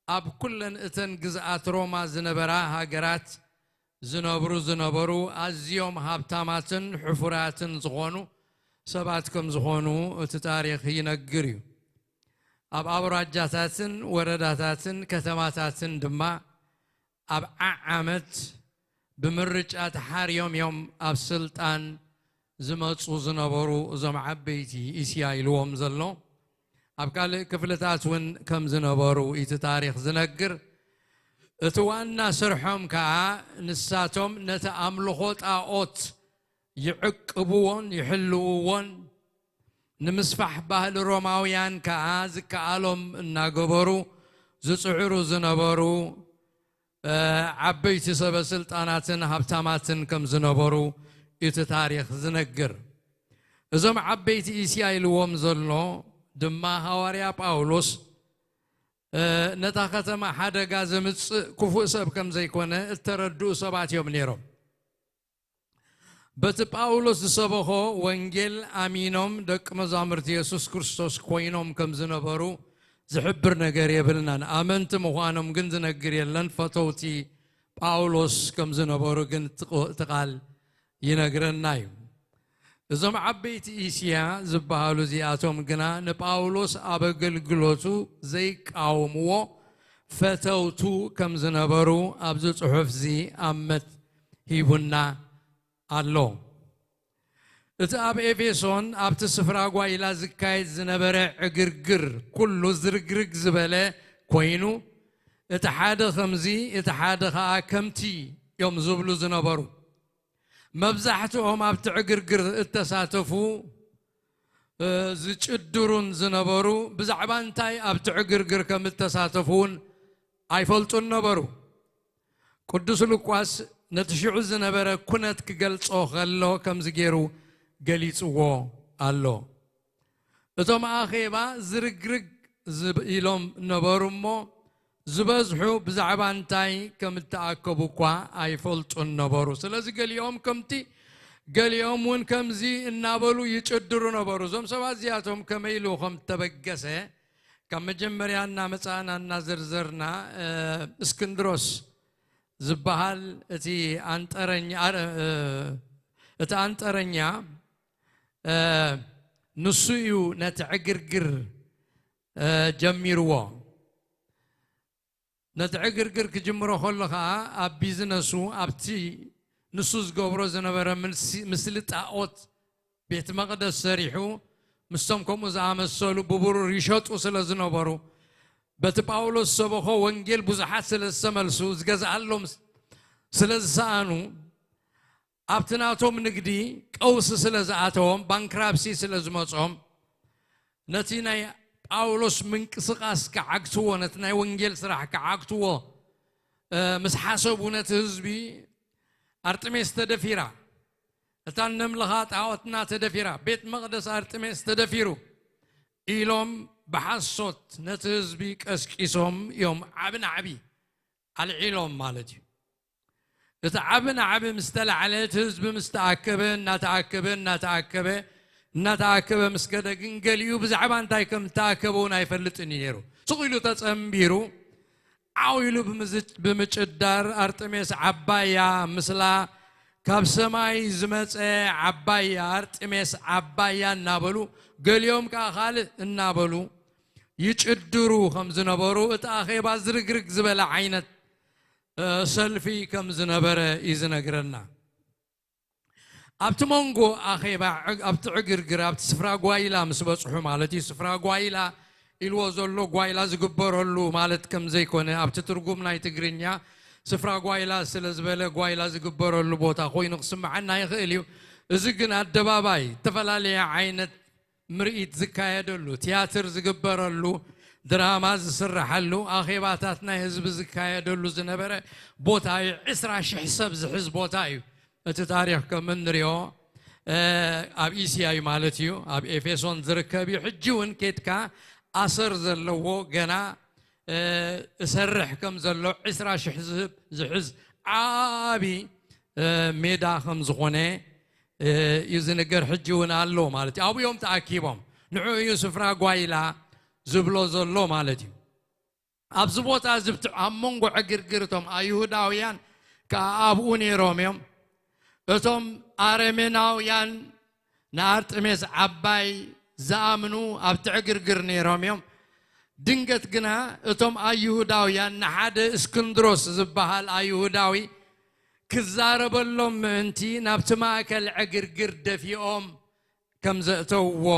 ኣብ ኩለን እተን ግዝኣት ሮማ ዝነበራ ሃገራት ዝነብሩ ዝነበሩ ኣዝዮም ሃብታማትን ሕፉራትን ዝኾኑ ሰባት ከም ዝኾኑ እቲ ታሪኽ ይነግር እዩ። ኣብ ኣውራጃታትን ወረዳታትን ከተማታትን ድማ ኣብ ዓዓመት ብምርጫ ተሓርዮም እዮም ኣብ ስልጣን ዝመጹ ዝነበሩ እዞም ዓበይቲ እስያ ኢልዎም ዘሎ። ኣብ ካልእ ክፍልታት እውን ከም ዝነበሩ እቲ ታሪኽ ዝነግር። እቲ ዋና ስርሖም ከኣ ንሳቶም ነቲ ኣምልኾ ጣኦት ይዕቅብዎን ይሕልውዎን፣ ንምስፋሕ ባህሊ ሮማውያን ከኣ ዝከኣሎም እናገበሩ ዝጽዕሩ ዝነበሩ፣ እ፣ ዓበይቲ ሰበ ስልጣናትን ሃብታማትን ከም ዝነበሩ እቲ ታሪኽ ዝነግር። እዞም ዓበይቲ እስያ ኢልዎም ዘሎ ድማ ሃዋርያ ጳውሎስ፣ እ፣ ነታ ከተማ ሓደጋ ዘምጽእ ክፉእ ሰብ ከም ዘይኮነ እተረድኡ ሰባት እዮም ነይሮም። በቲ ጳውሎስ ዝሰበኾ ወንጌል ኣሚኖም ደቂ መዛሙርቲ የሱስ ክርስቶስ ኮይኖም ከም ዝነበሩ ዝሕብር ነገር የብልናን። ኣመንቲ ምዃኖም ግን ዝነግር የለን። ፈተውቲ ጳውሎስ ከም ዝነበሩ ግን እቲ ቕ-፣ እቲ ቃል ይነግረና እዩ። እዞም ዓበይቲ እስያ ዝበሃሉ እዚኣቶም ግና ንጳውሎስ ኣብ ኣገልግሎቱ ዘይቃወምዎ ፈተውቱ ከም ዝነበሩ ኣብዚ ጽሑፍ እዚ ኣመት ሂቡና ኣሎ። እቲ ኣብ ኤፌሶን ኣብቲ ስፍራ ጓይላ ዝካየድ ዝነበረ ዕግርግር ኩሉ ዝርግርግ ዝበለ ኮይኑ፣ እቲ ሓደ ከምዚ፣ እቲ ሓደ ኸኣ ከምቲ እዮም ዝብሉ ዝነበሩ። መብዛሕትኦም ኣብቲ ዕግርግር እተሳተፉ፣ እ፣ ዝጭድሩን ዝነበሩ፣ ብዛዕባ እንታይ ኣብቲ ዕግርግር ከም እተሳተፉ እውን ኣይፈልጡን ነበሩ። ቅዱስ ሉቃስ ነቲ ሽዑ ዝነበረ ኩነት ክገልጾ ኸሎ ከምዚ ገይሩ ገሊጽዎ ኣሎ። እቶም ኣኼባ ዝርግርግ ዝብ-፣ ኢሎም ነበሩ እሞ፣ ዝበዝሑ ብዛዕባ እንታይ ከም እተኣከቡ እኳ ኣይፈልጡን ነበሩ። ስለዚ ገሊኦም ከምቲ፣ ገሊኦም እውን ከምዚ እናበሉ ይጭድሩ ነበሩ። እዞም ሰባት እዚኣቶም ከመይ ኢሉ ከም እተበገሰ ካብ መጀመርያ እናመጻእና እናዘርዘርና፣ እ፣ እስክንድሮስ ዝበሃል እቲ ኣንጠረኛ፣ እ፣ እቲ ኣንጠረኛ፣ እ፣ ንሱ እዩ ነቲ ዕግርግር፣ እ፣ ጀሚርዎ። ነቲ ዕግርግር ክጅምሮ ከሎ ኸኣ ኣብ ቢዝነሱ፣ ኣብቲ ንሱ ዝገብሮ ዝነበረ ምልሲ-፣ ምስሊ ጣኦት፣ ቤት መቕደስ ሰሪሑ ምስቶም ከምኡ ዝኣመሰሉ ብብሩር ይሸጡ ስለ ዝነበሩ፣ በቲ ጳውሎስ ሰበኾ ወንጌል ብዙሓት ስለ ዝተመልሱ፣ ዝገዝኣሎም ስለ ዝሰኣኑ፣ ኣብቲ ናቶም ንግዲ ቀውሲ ስለ ዝኣተዎም፣ ባንክራፕሲ ስለ ዝመጾም፣ ነቲ ናይ ጳውሎስ ምንቅስቓስ ክዓግትዎ፣ ነቲ ናይ ወንጌል ስራሕ ክዓግትዎ፣ እ፣ ምስ ሓሰቡ፣ ነቲ ህዝቢ፣ "ኣርጥሜስ ተደፊራ፣ እታ እነምልኻ ጣዖትና ተደፊራ፣ ቤት መቕደስ ኣርጥሜስ ተደፊሩ" ኢሎም ብሓሶት ነቲ ህዝቢ ቀስቂሶም እዮም ዓቢ ናዕቢ ኣልዒሎም ማለት እዩ። እቲ ዓቢ ናዕቢ ምስ ተላዕለ፣ እቲ ህዝቢ ምስ ተኣከበ፣ እናተኣከበ፣ እናተኣከበ፣ እናተኣከበ ምስ ገደ ግን ገሊኡ ብዛዕባ እንታይ ከም እተኣከበ እውን ኣይፈልጥን እዩ ነይሩ። ስቕ ኢሉ ተጸንቢሩ ዓው ኢሉ ብምዝ- ብምጭዳር ኣርጥሜስ ዓባያ ምስላ ካብ ሰማይ ዝመጸ ዓባያ ኣርጥሜስ ዓባያ እናበሉ ገሊኦም ከዓ ካልእ እናበሉ ይጭድሩ ከም ዝነበሩ እቲ ኣኼባ ዝርግርግ ዝበለ ዓይነት ሰልፊ ከም ዝነበረ እዩ ዝነግረና። ኣብቲ መንጎ ኣኼባ ኣብቲ ዕግርግር ኣብቲ ስፍራ ጓይላ ምስ በጽሑ ማለት እዩ። ስፍራ ጓይላ ኢልዎ ዘሎ ጓይላ ዝግበረሉ ማለት ከም ዘይኮነ ኣብቲ ትርጉም ናይ ትግርኛ ስፍራ ጓይላ ስለ ዝበለ ጓይላ ዝግበረሉ ቦታ ኮይኑ ክስምዓና ይኽእል እዩ። እዚ ግን ኣደባባይ ዝተፈላለየ ዓይነት ምርኢት ዝካየደሉ፣ ትያትር ዝግበረሉ፣ ድራማ ዝስረሓሉ፣ ኣኼባታት ናይ ህዝቢ ዝካየደሉ ዝነበረ ቦታ እዩ። ዕስራ ሽሕ ሰብ ዝሕዝ ቦታ እዩ። እቲ ታሪኽ ከም እንሪኦ ኣብ እስያ እዩ ማለት እዩ። ኣብ ኤፌሶን ዝርከብ እዩ። ሕጂ እውን ኬድካ ኣሰር ዘለዎ ገና እሰርሕ ከም ዘሎ ዕስራ ሽሕ ዝህብ ዝሕዝ ዓቢ ሜዳ ከም ዝኾነ እዩ ዝንገር። ሕጂ እውን ኣሎ ማለት እዩ። ኣብኡ እዮም ተኣኪቦም። ንዑ እዩ ስፍራ ጓይላ ዝብሎ ዘሎ ማለት እዩ። ኣብዚ ቦታ እዚ ብትዕ ኣብ መንጎ ዕግርግር እቶም ኣይሁዳውያን ከዓ ኣብኡ ነይሮም እዮም። እቶም ኣረሜናውያን ንኣርጥሜስ ዓባይ ዝኣምኑ ኣብቲ ዕግርግር ነይሮም እዮም። ድንገት ግና እቶም ኣይሁዳውያን ንሓደ እስክንድሮስ ዝበሃል ኣይሁዳዊ ክዛረበሎም ምእንቲ ናብቲ ማእከል ዕግርግር ደፊኦም ከም ዘእተውዎ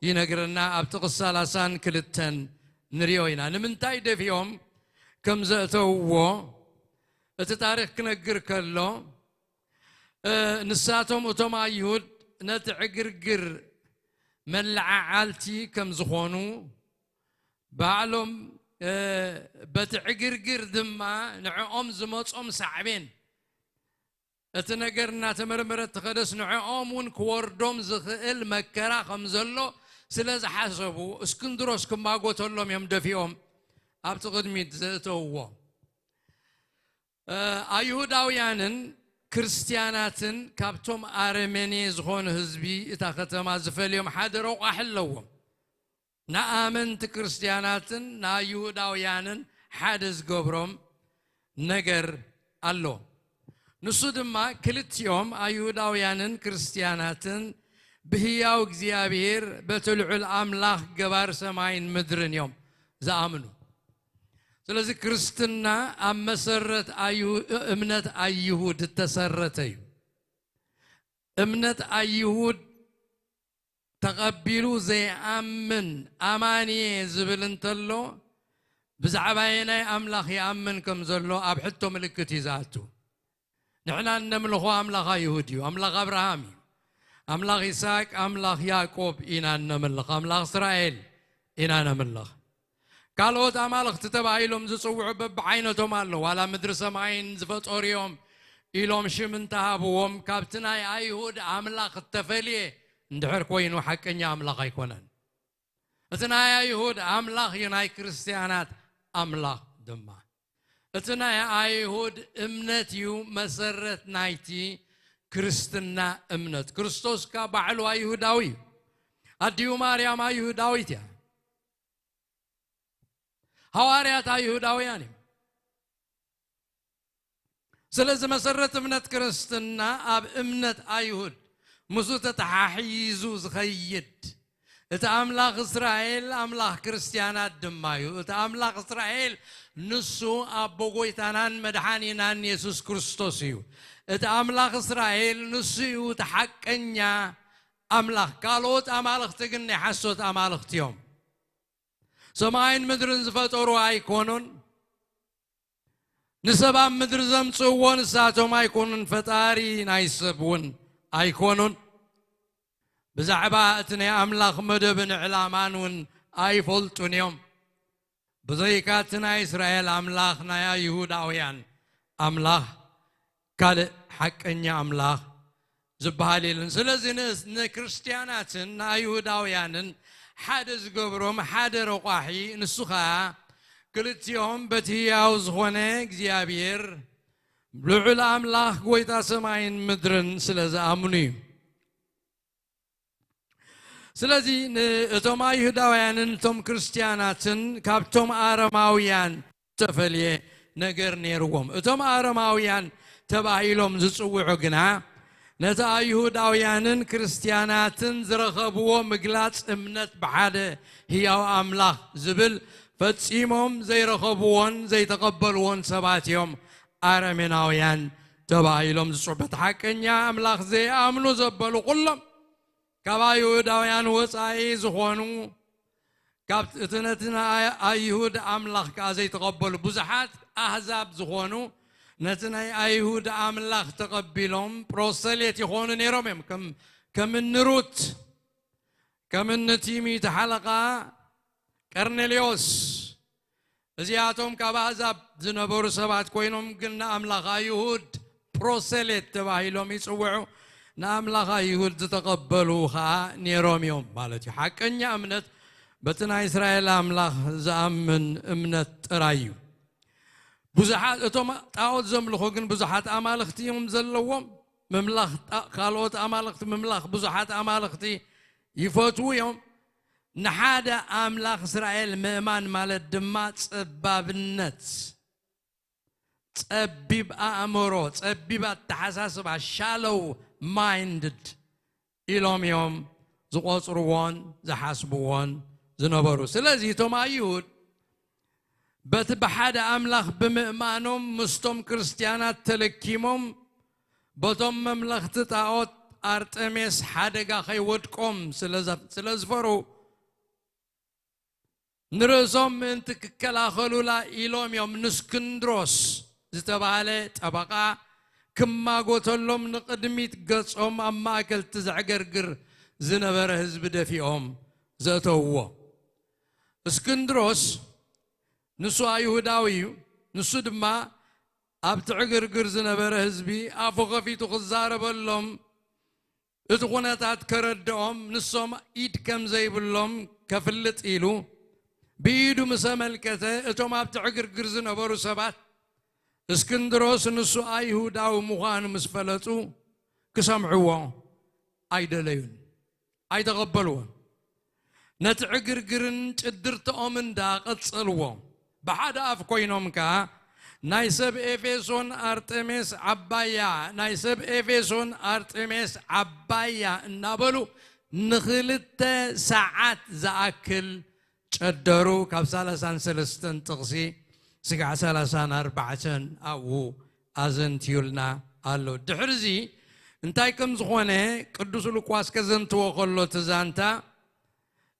ይነግረና። ኣብ ጥቕስ ሰላሳን ክልተን ንሪኦ ኢና። ንምንታይ ደፊኦም ከም ዘእተውዎ እቲ ታሪኽ ክነግር ከሎ፣ ንሳቶም እቶም ኣይሁድ ነቲ ዕግርግር መለዓዓልቲ ከም ዝኾኑ ባዕሎም በቲ ዕግርግር ድማ ንዕኦም ዝመጾም ሳዕቤን እቲ ነገር እናተመርመረ እትኸደስ ንዕኦም እውን ክወርዶም ዝኽእል መከራ ከም ዘሎ ስለ ዝሓሰቡ እስክንድሮስ ክማጎተሎም እዮም ደፊኦም ኣብቲ ቅድሚት ዘእተውዎ። ኣይሁዳውያንን ክርስትያናትን ካብቶም ኣረመኔ ዝኾኑ ህዝቢ እታ ከተማ ዝፈልዮም ሓደ ረቋሒ ኣለዎም። ንኣመንቲ ክርስትያናትን ንኣይሁዳውያንን ሓደ ዝገብሮም ነገር ኣሎ። ንሱ ድማ ክልቲኦም ኣይሁዳውያንን ክርስትያናትን ብህያው እግዚኣብሔር በቲ ልዑል ኣምላኽ ገባር ሰማይን ምድርን እዮም ዝኣምኑ። ስለዚ ክርስትና ኣብ መሰረት ኣዩ- እምነት ኣይሁድ እተሰረተ እዩ። እምነት ኣይሁድ ተቐቢሉ ዘይኣምን ኣማንየ ዝብል እንተሎ ብዛዕባ የናይ ኣምላኽ ይኣምን ከም ዘሎ ኣብ ሕቶ ምልክት እዩ ዝኣቱ። ንሕና እነምልኾ ኣምላኽ ኣይሁድ እዩ፣ ኣምላኽ ኣብርሃም እዩ፣ ኣምላኽ ይስሐቅ፣ ኣምላኽ ያዕቆብ ኢና እነምልኽ፣ ኣምላኽ እስራኤል ኢና ነምልኽ። ካልኦት ኣማልኽቲ ተባሂሎም ዝጽውዑ በብዓይነቶም ኣለዉ። ዋላ ምድሪ ሰማይን ዝፈጠሩ እዮም ኢሎም ሽም እንተሃብዎም፣ ካብቲ ናይ ኣይሁድ ኣምላኽ እተፈልየ እንድሕር ኮይኑ ሓቀኛ ኣምላኽ ኣይኮነን። እቲ ናይ ኣይሁድ ኣምላኽ እዩ፣ ናይ ክርስትያናት ኣምላኽ ድማ። እቲ ናይ ኣይሁድ እምነት እዩ መሰረት ናይቲ ክርስትና እምነት። ክርስቶስ ከኣ ባዕሉ ኣይሁዳዊ እዩ። ኣዲኡ ማርያም ኣይሁዳዊት እያ። ሃዋርያት ኣይሁዳውያን እዮም። ስለዚ መሰረት እምነት ክርስትና ኣብ እምነት ኣይሁድ ምስኡ ተተሓሒዙ ዝኸይድ እቲ ኣምላኽ እስራኤል ኣምላኽ ክርስትያናት ድማ እዩ። እቲ ኣምላኽ እስራኤል ንሱ ኣቦ ጎይታናን መድሓኒናን የሱስ ክርስቶስ እዩ። እቲ ኣምላኽ እስራኤል ንሱ እዩ እቲ ሓቀኛ ኣምላኽ። ካልኦት ኣማልኽቲ ግን ናይ ሓሶት ኣማልኽቲ እዮም። ሰማይን ምድርን ዝፈጠሩ ኣይኮኑን። ንሰብ ኣብ ምድሪ ዘምጽእዎ ንሳቶም ኣይኮኑን፣ ፈጣሪ ናይ ሰብ እውን ኣይኮኑን። ብዛዕባ እቲ ናይ ኣምላኽ መደብን ዕላማን እውን ኣይፈልጡን እዮም። ብዘይካ እቲ ናይ እስራኤል ኣምላኽ ናይ ኣይሁዳውያን ኣምላኽ ካልእ ሓቀኛ ኣምላኽ ዝበሃል የለን። ስለዚ ንስ- ንክርስትያናትን ንኣይሁዳውያንን ሓደ ዝገብሮም ሓደ ረቋሒ ንሱ ኸኣ ክልቲኦም በቲ ህያው ዝኾነ እግዚኣብሔር ልዑል ኣምላኽ ጎይታ ሰማይን ምድርን ስለ ዝኣምኑ እዩ። ስለዚ ንእቶም ኣይሁዳውያንን እቶም ክርስትያናትን ካብቶም ኣረማውያን ዝተፈልየ ነገር ነይርዎም። እቶም ኣረማውያን ተባሂሎም ዝጽውዑ ግና ነቲ ኣይሁዳውያንን ክርስትያናትን ዝረኸብዎ ምግላጽ እምነት ብሓደ ህያው ኣምላኽ ዝብል ፈጺሞም ዘይረኸብዎን ዘይተቐበልዎን ሰባት እዮም ኣረሜናውያን ተባሂሎም ዝጽውዑ። በቲ ሓቀኛ ኣምላኽ ዘይኣምኑ ዘበሉ ኩሎም ካብ ኣይሁዳውያን ወጻኢ ዝኾኑ፣ ካብ እቲ ነቲ ናይ ኣይሁድ ኣምላኽ ከኣ ዘይተቐበሉ ብዙሓት ኣህዛብ ዝኾኑ፣ ነቲ ናይ ኣይሁድ ኣምላኽ ተቐቢሎም ፕሮሰሌት ይኾኑ ነይሮም እዮም። ከም ከም እኒ ሩት፣ ከም እኒ እቲ ሚእቲ ሓለቓ ቀርኔሌዎስ፣ እዚኣቶም ካብ ኣህዛብ ዝነበሩ ሰባት ኮይኖም ግን ንኣምላኽ ኣይሁድ ፕሮሰሌት ተባሂሎም ይጽውዑ። ንኣምላኽ ኣይሁድ ዝተቐበሉ ኸኣ ነይሮም እዮም ማለት እዩ። ሓቀኛ እምነት በቲ ናይ እስራኤል ኣምላኽ ዝኣምን እምነት ጥራይ እዩ። ብዙሓት እቶም ጣዖት ዘምልኹ ግን ብዙሓት ኣማልኽቲ እዮም ዘለዎም። ምምላኽ ጣ- ካልኦት ኣማልኽቲ ምምላኽ ብዙሓት ኣማልኽቲ ይፈትዉ እዮም። ንሓደ ኣምላኽ እስራኤል ምእማን ማለት ድማ ጸባብነት፣ ጸቢብ ኣእምሮ፣ ጸቢብ ኣተሓሳስባ፣ shallow minded ኢሎም እዮም ዝቖጽርዎን ዝሓስብዎን ዝነበሩ። ስለዚ እቶም ኣይሁድ በቲ ብሓደ ኣምላኽ ብምእማኖም ምስቶም ክርስትያናት ተለኪሞም በቶም መምለኽቲ ጣዖት ኣርጠሜስ ሓደጋ ከይወድቆም ስለ ዘ- ስለ ዝፈሩ ንርእሶም ምእንቲ ክከላኸሉላ ኢሎም እዮም ንስክንድሮስ ዝተባህለ ጠበቓ ክማጎተሎም ንቕድሚት ገጾም ኣብ ማእከል እቲ ዘዕገርግር ዝነበረ ህዝቢ ደፊኦም ዘእተውዎ። እስክንድሮስ ንሱ ኣይሁዳዊ እዩ። ንሱ ድማ ኣብቲ ዕግርግር ዝነበረ ህዝቢ ኣፉ ከፊቱ ክዛረበሎም እቲ ኩነታት ከረድኦም ንሶም ኢድ ከም ዘይብሎም ከፍልጥ ኢሉ ብኢዱ ምስ ኣመልከተ እቶም ኣብቲ ዕግርግር ዝነበሩ ሰባት እስክንድሮስ ንሱ ኣይሁዳዊ ምዃኑ ምስ ፈለጡ ክሰምዕዎ ኣይደለዩን፣ ኣይተቐበልዎን። ነቲ ዕግርግርን ጭድርትኦምን ደኣ ቀጸልዎ። ብሓደ ኣፍ ኮይኖም ከኣ ናይ ሰብ ኤፌሶን ኣርጤሜስ ዓባያ፣ ናይ ሰብ ኤፌሶን ኣርጤሜስ ዓባያ እናበሉ ንኽልተ ሰዓት ዝኣክል ጨደሩ። ካብ ሰላሳን ሰለስተን ጥቕሲ ስጋዕ ሰላሳን ኣርባዕተን ኣብኡ ኣዘንትዩልና ኣሎ። ድሕርዚ እንታይ ከም ዝኾነ ቅዱስ ሉቃስ ከዘንትዎ ከሎ እቲ ዛንታ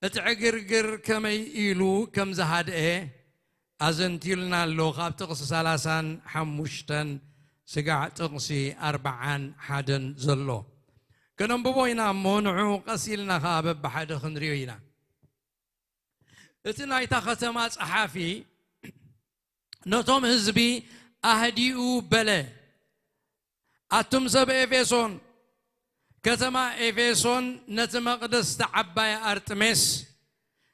እቲ ዕግርግር ከመይ ኢሉ ከም ዝሃድአ ኣዘንትዩልና ኣሎ። ካብ ጥቕሲ ሰላሳን ሓሙሽተን ስጋዕ ጥቕሲ ኣርባዓን ሓደን ዘሎ ከነንብቦ ኢና እሞ ንዑ ቀስ ኢልና ኸዓ በብሓደ ክንሪኦ ኢና። እቲ ናይታ ከተማ ጸሓፊ ነቶም ህዝቢ ኣህዲኡ በለ፣ ኣቱም ሰብ ኤፌሶን፣ ከተማ ኤፌሶን ነቲ መቕደስ ተዓባይ ኣርጥሜስ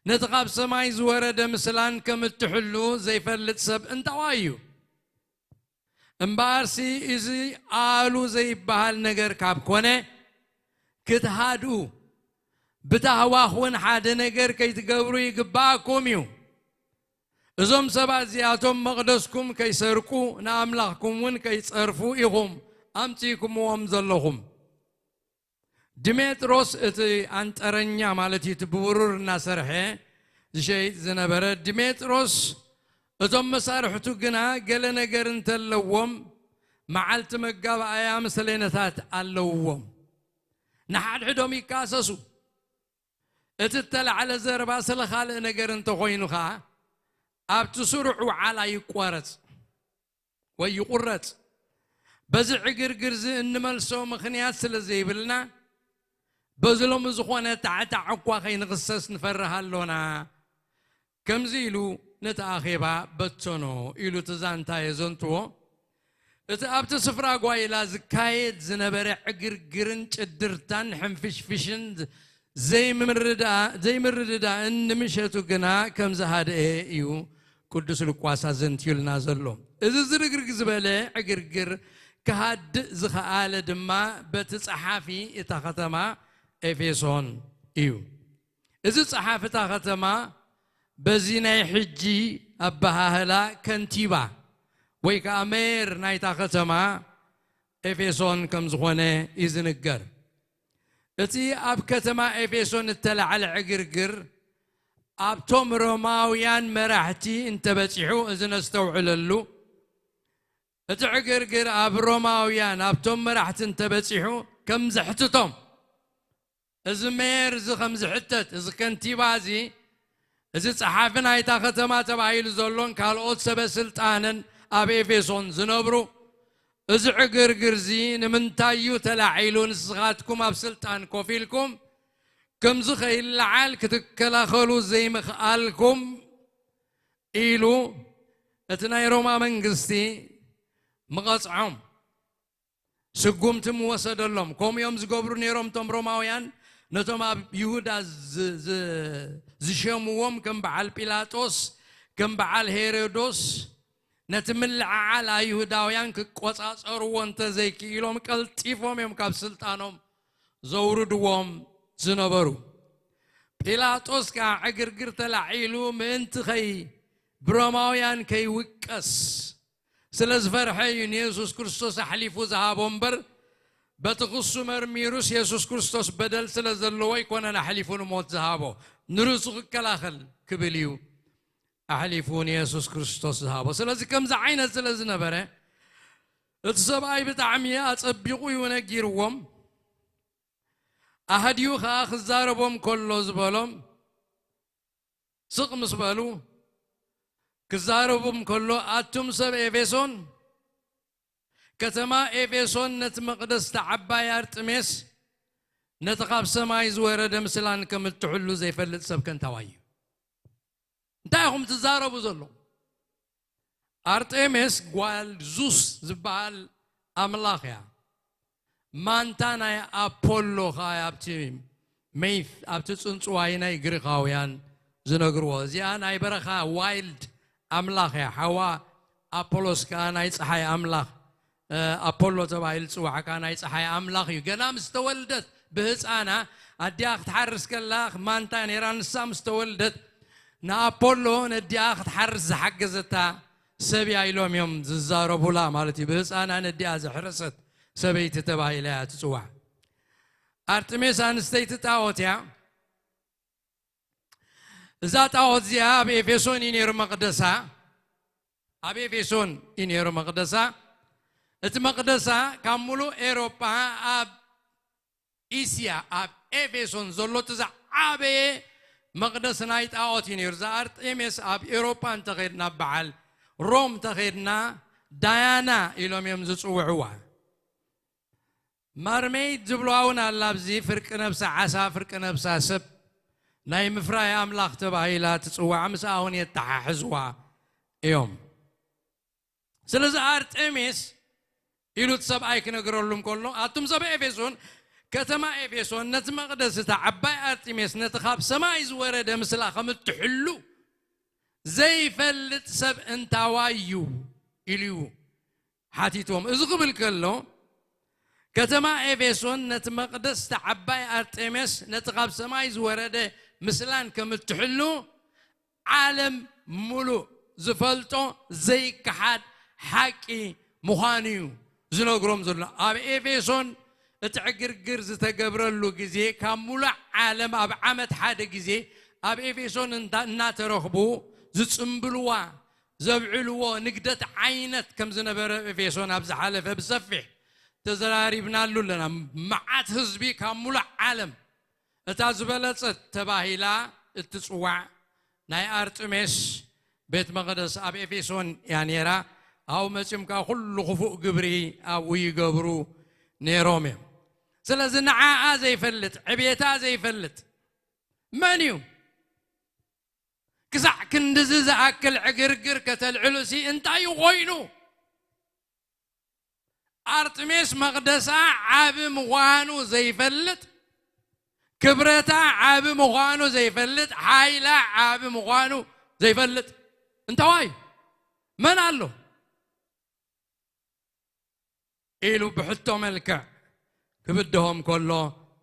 ነቲ ካብ ሰማይ ዝወረደ ምስላን ከም እትሕሉ ዘይፈልጥ ሰብ እንታዋ እዩ? እምበኣርሲ እዚ ኣሉ ዘይበሃል ነገር ካብ ኮነ ክትሃድኡ ብታህዋኽ እውን ሓደ ነገር ከይትገብሩ ይግባኣኩም እዩ። እዞም ሰባት እዚኣቶም መቕደስኩም ከይሰርቁ ንኣምላኽኩም እውን ከይጸርፉ ኢኹም ኣምጺእኩምዎም ዘለኹም። ድሜጥሮስ እቲ ኣንጠረኛ ማለት እዩ፣ እቲ ብብሩር እናሰርሐ ዝሸይጥ ዝነበረ ድሜጥሮስ እቶም መሳርሕቱ ግና ገለ ነገር እንተለዎም መዓልቲ መጋባእያ ምስሌነታት ኣለውዎም። ንሓድሕዶም ይካሰሱ። እቲ እተላዕለ ዘረባ ስለ ካልእ ነገር እንተኾይኑ ኸዓ ኣብቲ ስሩዕ ውዓላ ይቋረጽ ወይ ይቑረጽ። በዚ ዕግርግር እዚ እንመልሶ ምኽንያት ስለ ዘይብልና በዚ ሎሚ ዝኾነ ታዕታዕ እኳ ከይንኽሰስ ንፈርህ ኣሎና። ከምዚ ኢሉ ነቲ ኣኼባ በተኖ ኢሉ እቲ ዛንታ የዘንትዎ። እቲ ኣብቲ ስፍራ ጓይላ ዝካየድ ዝነበረ ዕግርግርን ጭድርታን ሕንፍሽፍሽን ዘይምርድዳእን ንምሸቱ ግና ከም ዝሃድአ እዩ ቅዱስ ሉቃስ ኣዘንትዩልና ዘሎ። እዚ ዝርግርግ ዝበለ ዕግርግር ክሃድእ ዝኸኣለ ድማ በቲ ጸሓፊ እታ ከተማ ኤፌሶን እዩ። እዚ ጸሓፊ እታ ከተማ በዚ ናይ ሕጂ ኣበሃህላ ከንቲባ ወይ ከኣ ሜየር ናይታ ከተማ ኤፌሶን ከም ዝኾነ እዩ ዝንገር። እቲ ኣብ ከተማ ኤፌሶን እተላዕለ ዕግርግር ኣብቶም ሮማውያን መራሕቲ እንተበጺሑ እዚ ነስተውዕለሉ። እቲ ዕግርግር ኣብ ሮማውያን ኣብቶም መራሕቲ እንተበጺሑ ከም ዘሕትቶም፣ እዚ ሜየር እዚ ከም ዝሕተት፣ እዚ ከንቲባ እዚ፣ እዚ ጸሓፊ ናይታ ከተማ ተባሂሉ ዘሎን ካልኦት ሰበ ስልጣንን ኣብ ኤፌሶን ዝነብሩ፣ እዚ ዕግርግር እዚ ንምንታይ እዩ ተላዒሉ? ንስኻትኩም ኣብ ስልጣን ኮፍ ኢልኩም ከምዚ ከይለዓል ክትከላኸሉ ዘይምኽኣልኩም ኢሉ እቲ ናይ ሮማ መንግስቲ ምቐጽዖም። ስጉምቲ ምወሰደሎም። ከምኡ እዮም ዝገብሩ ነይሮም እቶም ሮማውያን ነቶም ኣብ ይሁዳ ዝ- ዝ- ዝሸምዎም ከም በዓል ጲላጦስ፣ ከም በዓል ሄሮዶስ፣ ነቲ ምልዕዓል ኣይሁዳውያን ክቆጻጸርዎ እንተዘይክኢሎም ቀልጢፎም እዮም ካብ ስልጣኖም ዘውርድዎም ዝነበሩ። ጲላጦስ ከኣ ዕግርግር ተላዒሉ ምእንቲ ኸይ ብሮማውያን ከይውቀስ ስለ ዝፈርሐ እዩ ንየሱስ ክርስቶስ ኣሕሊፉ ዝሃቦ እምበር፣ በቲ ክሱ መርሚሩስ የሱስ ክርስቶስ በደል ስለ ዘለዎ ኣይኮነን ኣሕሊፉ ንሞት ዝሃቦ፣ ንርእሱ ክከላኸል ክብል እዩ ኣሕሊፉ ንየሱስ ክርስቶስ ዝሃቦ። ስለዚ ከምዚ ዓይነት ስለ ዝነበረ እቲ ሰብኣይ ብጣዕሚ ኣጸቢቑ እዩ ነጊርዎም። ኣህድዩ ኸኣ ክዛረቦም ከሎ ዝበሎም ስቕ ምስ በሉ፣ ክዛረቦም ከሎ ኣቱም ሰብ ኤፌሶን፣ ከተማ ኤፌሶን ነቲ መቕደስ እታ ዓባይ ኣርጥሜስ ነቲ ካብ ሰማይ ዝወረደ ምስላን ከም እትሕሉ ዘይፈልጥ ሰብ ከንታዋይ እዩ። እንታይ ኢኹም ትዛረቡ ዘለኹም? ኣርጤሜስ ጓል ዙስ ዝበሃል ኣምላኽ እያ። ማንታ ናይ ኣፖሎ ኸኣ ኣብቲ ሜይት ኣብቲ ጽንጽዋይ ናይ ግሪኻውያን ዝነግርዎ። እዚኣ ናይ በረኻ ዋይልድ ኣምላኽ እያ። ሓዋ ኣፖሎስ ከኣ ናይ ጸሓይ ኣምላኽ ኣፖሎ ተባሂሉ ዝጽዋዕ ከኣ ናይ ጸሓይ ኣምላኽ እዩ። ገና ምስ ተወልደት ብህፃና ኣዲኣ ክትሓርስ ከላ ማንታ ነይራ። ንሳ ምስ ተወልደት ንኣፖሎ ነዲኣ ክትሓርስ ዝሓገዘታ ሰብ እያ ኢሎም እዮም ዝዛረቡላ ማለት እዩ። ብህፃና ነዲኣ ዘሕረሰት ሰበይቲ ተባሂላ እያ ትጽዋዕ። ኣርጥሜስ ኣንስተይቲ ጣዖት እያ። እዛ ጣዖት እዚኣ ኣብ ኤፌሶን እዩ ነይሩ መቕደሳ። ኣብ ኤፌሶን እዩ ነይሩ መቕደሳ። እቲ መቕደሳ ካብ ሙሉእ ኤሮጳ ኣብ እስያ ኣብ ኤፌሶን ዘሎ እቲ ዝዓበየ መቕደስ ናይ ጣዖት እዩ ነይሩ። እዛ ኣርጤሜስ ኣብ ኤሮጳ እንተኸድና በዓል ሮም እንተኸድና ዳያና ኢሎም እዮም ዝጽውዕዋ። ማርሜይድ ዝብልዋ እውን ኣላ። ኣብዚ ፍርቂ ነብሳ ዓሳ፣ ፍርቂ ነብሳ ሰብ ናይ ምፍራይ ኣምላኽ ተባሂላ ትጽዋዕ። ምስኣ እውን የተሓሕዝዋ እዮም። ስለዚ ኣርጤሜስ ኢሉ እቲ ሰብኣይ ክነግረሉ እንከሎ፣ ኣቱም ሰብ ኤፌሶን፣ ከተማ ኤፌሶን ነቲ መቕደስ እታ ዓባይ ኣርጢሜስ ነቲ ካብ ሰማይ ዝወረደ ምስላ ከም እትሕሉ ዘይፈልጥ ሰብ እንታዋይ እዩ ኢሉ እዩ ሓቲትዎም። እዚ ክብል ከሎ፣ ከተማ ኤፌሶን ነቲ መቕደስ እታ ዓባይ ኣርጤሜስ ነቲ ካብ ሰማይ ዝወረደ ምስላን ከም እትሕሉ ዓለም ሙሉእ ዝፈልጦ ዘይከሓድ ሓቂ ምዃኑ እዩ ዝነግሮም ዘሎ። ኣብ ኤፌሶን እቲ ዕግርግር ዝተገብረሉ ግዜ፣ ካብ ሙሉእ ዓለም ኣብ ዓመት ሓደ ግዜ ኣብ ኤፌሶን እንዳ- እናተረኽቡ ዝጽምብልዋ፣ ዘብዕልዎ ንግደት ዓይነት ከም ዝነበረ ኤፌሶን ኣብ ዝሓለፈ ብሰፊሕ ተዘራሪብናሉ ኣለና። መዓት ህዝቢ ካብ ሙሉእ ዓለም እታ ዝበለጸት ተባሂላ እትጽዋዕ ናይ ኣርጥሜስ ቤት መቕደስ ኣብ ኤፌሶን እያ ነይራ። ኣብኡ መጺኦም ከኣ ኩሉ ክፉእ ግብሪ ኣብኡ ይገብሩ ነይሮም እዮም። ስለዚ ንዓኣ ዘይፈልጥ፣ ዕቤታ ዘይፈልጥ መን እዩ? ክሳዕ ክንድዚ ዝኣክል ዕግርግር ከተልዕሉሲ እንታይ እዩ ኮይኑ? ኣርጥሜስ መቕደሳ ዓቢ ምዃኑ ዘይፈልጥ፣ ክብረታ ዓቢ ምዃኑ ዘይፈልጥ፣ ሓይላ ዓቢ ምዃኑ ዘይፈልጥ እንተዋይ መን ኣሎ? ኢሉ ብሕቶ መልክዕ ክብድሆም ከሎ፣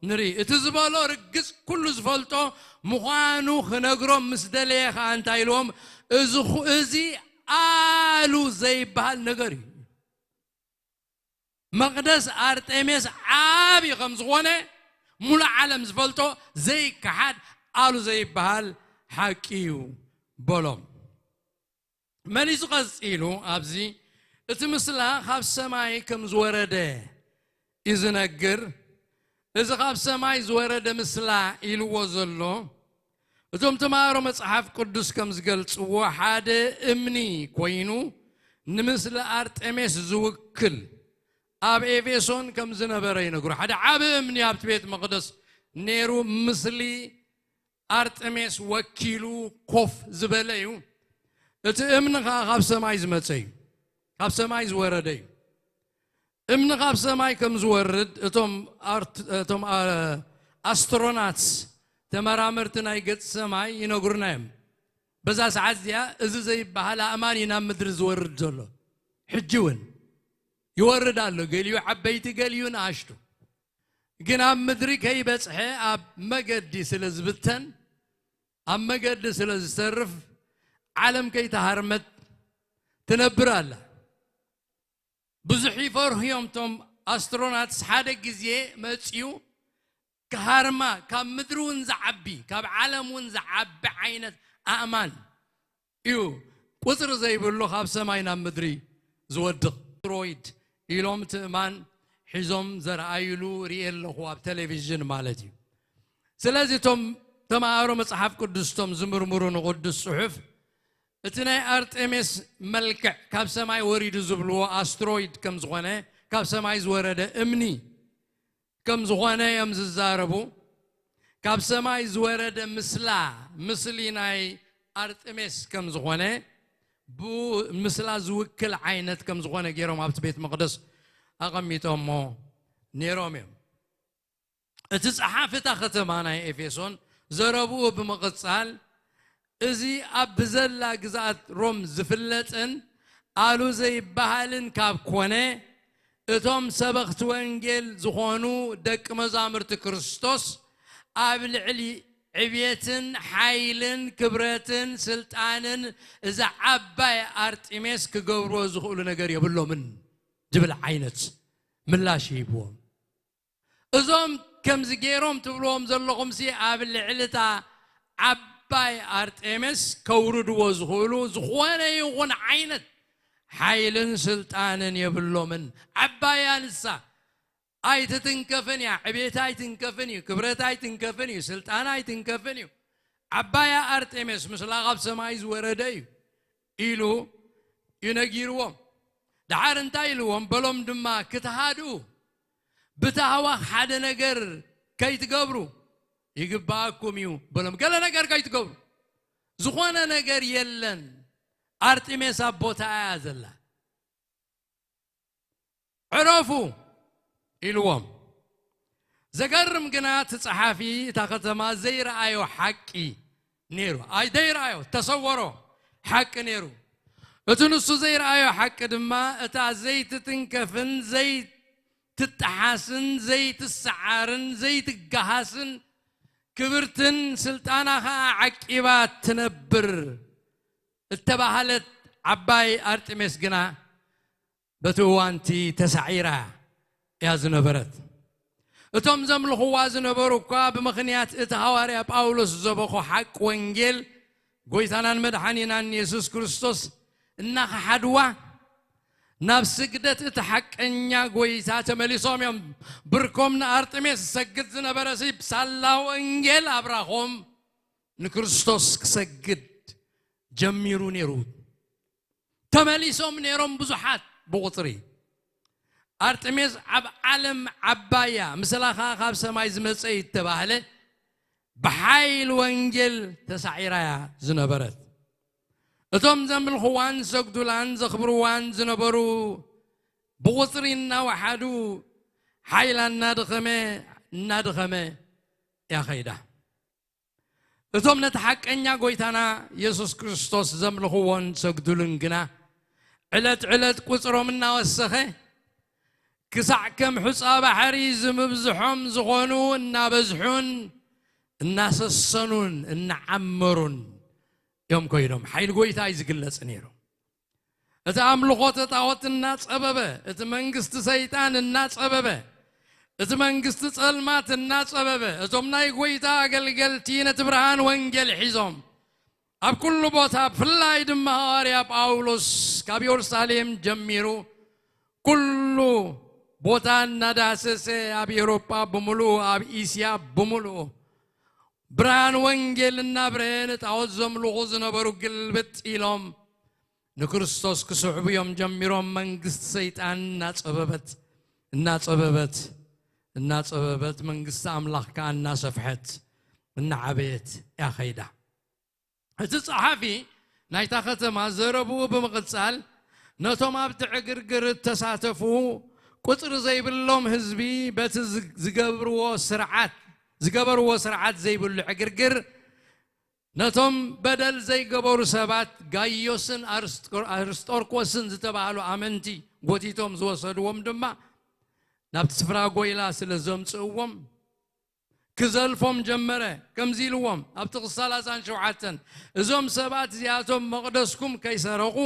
ንርኢ። እቲ ዝበሎ ርግጽ ኩሉ ዝፈልጦ ምዃኑ ክነግሮም ምስ ደለየ ኸዓ እንታይ ኢልዎም? እዚ ኹ-፣ እዚ ኣሉ ዘይበሃል ነገር እዩ። መቕደስ ኣርጤሜስ ዓቢ ከም ዝኾነ ሙሉእ ዓለም ዝፈልጦ ዘይከሓድ ኣሉ ዘይበሃል ሓቂ እዩ በሎም። መሊሱ ቀጺሉ ኣብዚ እቲ ምስላ ካብ ሰማይ ከም ዝወረደ እዩ ዝነግር። እዚ ካብ ሰማይ ዝወረደ ምስላ ኢልዎ ዘሎ እቶም ተማሃሮ መጽሓፍ ቅዱስ ከም ዝገልጽዎ ሓደ እምኒ ኮይኑ ንምስሊ ኣርጤሜስ ዝውክል ኣብ ኤፌሶን ከም ዝነበረ ይነግሩ። ሓደ ዓቢ እምኒ ኣብቲ ቤት መቕደስ ነይሩ፣ ምስሊ ኣርጤሜስ ወኪሉ ኮፍ ዝበለ እዩ። እቲ እምኒ ኸዓ ካብ ሰማይ ዝመጸ እዩ፣ ካብ ሰማይ ዝወረደ እዩ። እምኒ ካብ ሰማይ ከም ዝወርድ እቶም ኣርት-፣ እቶም፣ ኣ-፣ ኣስትሮናትስ፣ ተመራመርቲ ናይ ገጽ ሰማይ ይነግሩና እዮም። በዛ ሰዓት እዚኣ እዚ ዘይበሃል ኣእማን እዩ ናብ ምድሪ ዝወርድ ዘሎ። ሕጂ እውን ይወርድ ኣሎ። ገሊኡ ዓበይቲ፣ ገሊኡ ንኣሽቱ። ግን ኣብ ምድሪ ከይበጽሐ ኣብ መገዲ ስለ ዝብተን፣ ኣብ መገዲ ስለ ዝተርፍ፣ ዓለም ከይተሃርመት ትነብር ኣላ። ብዙሕ ይፈርሁ እዮም እቶም ኣስትሮናትስ። ሓደ ግዜ መጺኡ ክሃርማ፣ ካብ ምድሪ እውን ዝዓቢ፣ ካብ ዓለም እውን ዝዓቢ ዓይነት ኣእማን እዩ፣ ቁጽሪ ዘይብሉ ካብ ሰማይ ናብ ምድሪ ዝወድቕ። ኣስትሮይድ ኢሎም ትእማን ሒዞም ዘርኣዩሉ ርእየ ኣለኹ፣ ኣብ ቴሌቪዥን ማለት እዩ። ስለዚ እቶም ተማሃሮ መጽሓፍ ቅዱስ፣ እቶም ዝምርምሩ ንቅዱስ ጽሑፍ፣ እቲ ናይ ኣርጤሜስ መልክዕ ካብ ሰማይ ወሪዱ ዝብልዎ ኣስትሮይድ ከም ዝኾነ፣ ካብ ሰማይ ዝወረደ እምኒ ከም ዝኾነ እዮም ዝዛረቡ። ካብ ሰማይ ዝወረደ ምስላ፣ ምስሊ ናይ ኣርጤሜስ ከም ዝኾነ፣ ብኡ ምስላ ዝውክል ዓይነት ከም ዝኾነ ገይሮም ኣብቲ ቤት መቕደስ ኣቐሚጦሞ ነይሮም እዮም። እቲ ጸሓፊ እታ ከተማ ናይ ኤፌሶን ዘረብኡ ብምቕጻል፣ እዚ ኣብ ብዘላ ግዝኣት ሮም ዝፍለጥን ኣሉ ዘይበሃልን ካብ ኮነ፣ እቶም ሰበኽቲ ወንጌል ዝኾኑ ደቂ መዛሙርቲ ክርስቶስ ኣብ ልዕሊ ዕብየትን ሓይልን ክብረትን ስልጣንን እዛ ዓባይ ኣርጢሜስ ክገብርዎ ዝኽእሉ ነገር የብሎምን ዝብል ዓይነት ምላሽ ይህብዎም። እዞም ከምዚ ገይሮም ትብልዎም ዘለኹምሲ ኣብ ልዕሊ እታ ዓባይ ኣርጤሜስ ከውርድዎ ዝኽእሉ ዝኾነ ይኹን ዓይነት ሓይልን ስልጣንን የብሎምን። ዓባይ እያ ንሳ። ኣይትትንከፍን እያ። ዕቤታ ኣይትንከፍን እዩ። ክብረታ ኣይትንከፍን እዩ። ስልጣና ኣይትንከፍን እዩ። ዓባያ ኣርጤሜስ ምስላ ካብ ሰማይ ዝወረደ እዩ ኢሉ እዩ ነጊርዎም። ደሓር እንታይ ኢልዎም? በሎም ድማ፣ ክትሃድኡ ብታህዋኽ ሓደ ነገር ከይትገብሩ ይግባኣኩም እዩ በሎም። ገለ ነገር ከይትገብሩ፣ ዝኾነ ነገር የለን። ኣርጢሜስ ኣብ ቦታ እያ ዘላ። ዕረፉ ኢልዎም። ዘገርም ግና እቲ ጸሓፊ እታ ከተማ ዘይረኣዮ ሓቂ ነይሩ። ኣይ ዘይረኣዮ፣ ተሰወሮ ሓቂ ነይሩ። እቲ ንሱ ዘይረኣዮ ሓቂ ድማ እታ ዘይትትንከፍን ዘይትጠሓስን ዘይትሰዓርን ዘይትገሃስን ክብርትን ስልጣና ኸኣ ዓቂባ ትነብር እተባህለት ዓባይ ኣርጢሜስ ግና በቲ እዋንቲ ተሳዒራ እያ ዝነበረት። እቶም ዘምልኽዋ ዝነበሩ እኳ ብምኽንያት እቲ ሃዋርያ ጳውሎስ ዝሰበኾ ሓቂ ወንጌል ጎይታናን መድሓኒናን የሱስ ክርስቶስ እናኸሓድዋ ናብ ስግደት እቲ ሓቀኛ ጎይታ ተመሊሶም እዮም። ብርኮም ንኣርጥሜስ ዝሰግድ ዝነበረ ሲ ሳላ ወንጌል ኣብራኾም ንክርስቶስ ክሰግድ ጀሚሩ ነይሩ። ተመሊሶም ነይሮም ብዙሓት ብቑጽሪ። ኣርጥሜስ ኣብ ዓለም ዓባያ፣ ምስላ ኸኣ ካብ ሰማይ ዝመጸ እተባህለ ብሓይሊ ወንጌል ተሳዒራ እያ ዝነበረት። እቶም ዘምልኽዋን ዝሰግዱላን ዘኽብርዋን ዝነበሩ ብቑጽሪ እናወሓዱ ሓይላ እናደኸመ እናደኸመ እያ ኸይዳ። እቶም ነቲ ሓቀኛ ጎይታና የሱስ ክርስቶስ ዘምልኽዎን ዝሰግዱሉን ግና ዕለት ዕለት ቁጽሮም እናወሰኸ ክሳዕ ከም ሑጻ ባሕሪ ዝምብዝሖም ዝኾኑ እናበዝሑን እናሰሰኑን እናዓመሩን እዮም ኮይኖም። ሓይሊ ጎይታ እዩ ዝግለጽ ነይሩ። እቲ ኣምልኾ ተጣዖት እናጸበበ፣ እቲ መንግስቲ ሰይጣን እናጸበበ፣ እቲ መንግስቲ ጸልማት እናጸበበ፣ እቶም ናይ ጎይታ ኣገልገልቲ ነቲ ብርሃን ወንጌል ሒዞም ኣብ ኩሉ ቦታ፣ ብፍላይ ድማ ሃዋርያ ጳውሎስ ካብ የሩሳሌም ጀሚሩ ኩሉ ቦታ እናዳሰሰ፣ ኣብ ኤውሮጳ ብምሉኡ፣ ኣብ እስያ ብምሉኡ ብርሃን ወንጌል እናብርሀ፣ ንጣዖት ዘምልኹ ዝነበሩ ግልብጥ ኢሎም ንክርስቶስ ክስዕቡ እዮም ጀሚሮም። መንግስቲ ሰይጣን እናጸበበት፣ እናጸበበት፣ እናጸበበት፣ መንግስቲ ኣምላኽ ከኣ እናሰፍሐት፣ እናዓበየት እያ ኸይዳ። እቲ ጸሓፊ ናይታ ከተማ ዘረብኡ ብምቕጻል፣ ነቶም ኣብቲ ዕግርግር እተሳተፉ ቁጽሪ ዘይብሎም ህዝቢ፣ በቲ ዝ-፣ ዝገብርዎ ስርዓት፣ ዝገበርዎ ስርዓት ዘይብሉ ዕግርግር፣ ነቶም በደል ዘይገበሩ ሰባት፣ ጋይዮስን ኣርስጦ-፣ ኣርስጦርኮስን ዝተባህሉ ኣመንቲ ጎቲቶም ዝወሰድዎም ድማ፣ ናብቲ ስፍራ ጎይላ ስለ ዘምጽእዎም፣ ክዘልፎም ጀመረ። ከምዚ ኢልዎም፣ ኣብ ጥቕሲ ሰላሳን ሸውዓተን፣ "እዞም ሰባት እዚኣቶም መቕደስኩም ከይሰረቑ፣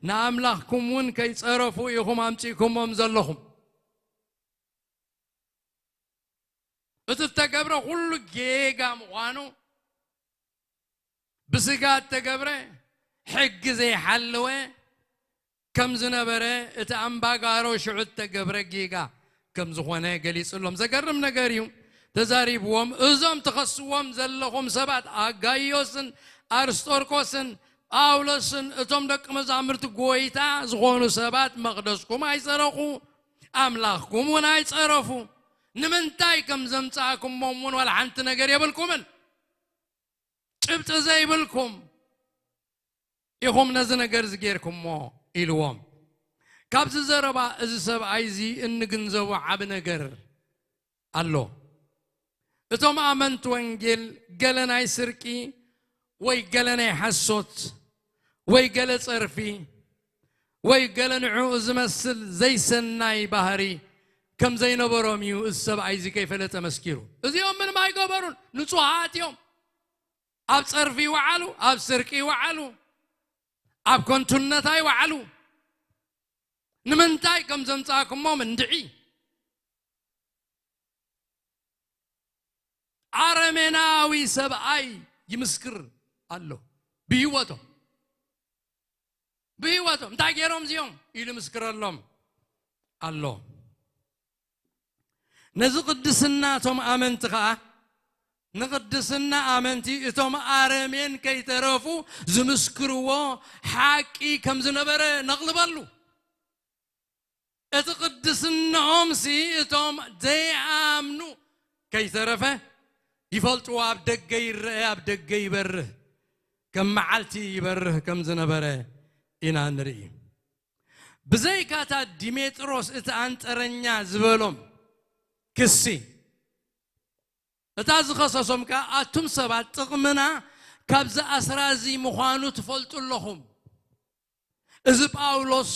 ንኣምላኽኩም እውን ከይጸረፉ ኢኹም ኣምጺእኩሞም ዘለኹም።" እቲ እተገብረ ኩሉ ጌጋ ምዃኑ፣ ብስጋ እተገብረ፣ ሕጊ ዘይሓለወ ከም ዝነበረ፣ እቲ ኣምባጋሮ ሽዑ እተገብረ ጌጋ ከም ዝኾነ ገሊጹሎም። ዘገርም ነገር እዩ ተዛሪብዎም። እዞም ትኸስዎም ዘለኹም ሰባት፣ ኣጋይዮስን ኣርስጦርኮስን ጳውሎስን፣ እቶም ደቂ መዛሙርቲ ጎይታ ዝኾኑ ሰባት፣ መቕደስኩም ኣይሰረቑ፣ ኣምላኽኩም እውን ኣይጸረፉ። ንምንታይ ከም ዘምጻእኩሞም እውን ዋላ ሓንቲ ነገር የብልኩምን። ጭብጢ ዘይብልኩም ኢኹም ነዚ ነገር እዚ ጌርኩሞ፣ ኢልዎም። ካብዚ ዘረባ እዚ ሰብኣይ እዚ እንግንዘቦ ዓቢ ነገር ኣሎ። እቶም ኣመንቲ ወንጌል ገለ ናይ ስርቂ ወይ ገለ ናይ ሓሶት ወይ ገለ ጸርፊ ወይ ገለ ንዕኡ ዝመስል ዘይሰናይ ባህሪ ከም ዘይነበሮም እዩ እዚ ሰብኣይ እዚ ከይፈለጠ መስኪሩ። እዚኦም ምንም ኣይገበሩን፣ ንጹሃት እዮም። ኣብ ጸርፊ ይወዓሉ፣ ኣብ ስርቂ ይወዓሉ፣ ኣብ ከንቱነት ኣይወዓሉ። ንምንታይ ከም ዘምጻእኩሞም እንድዒ። ኣረሜናዊ ሰብኣይ ይምስክር ኣሎ ብህይወቶም። ብህይወቶም እንታይ ገይሮም እዚኦም ኢሉ ምስክረሎም ኣሎ። ነዚ ቅድስና እቶም ኣመንቲ ኸኣ፣ ንቅድስና ኣመንቲ እቶም ኣረሜን ከይተረፉ ዝምስክርዎ ሓቂ ከም ዝነበረ ነቕልበሉ። እቲ ቅድስንኦምሲ እቶም ዘይኣምኑ ከይተረፈ ይፈልጥዎ፣ ኣብ ደገ ይረአ፣ ኣብ ደገ ይበርህ፣ ከም መዓልቲ ይበርህ ከም ዝነበረ ኢና ንርኢ። ብዘይካታ ዲሜጥሮስ እቲ ኣንጠረኛ ዝበሎም ክሲ፣ እታ ዝኸሰሶም ከኣ፣ ኣቱም ሰባት፣ ጥቕምና ካብዚ ኣስራዚ ምዃኑ ትፈልጡ ኣለኹም። እዚ ጳውሎስ፣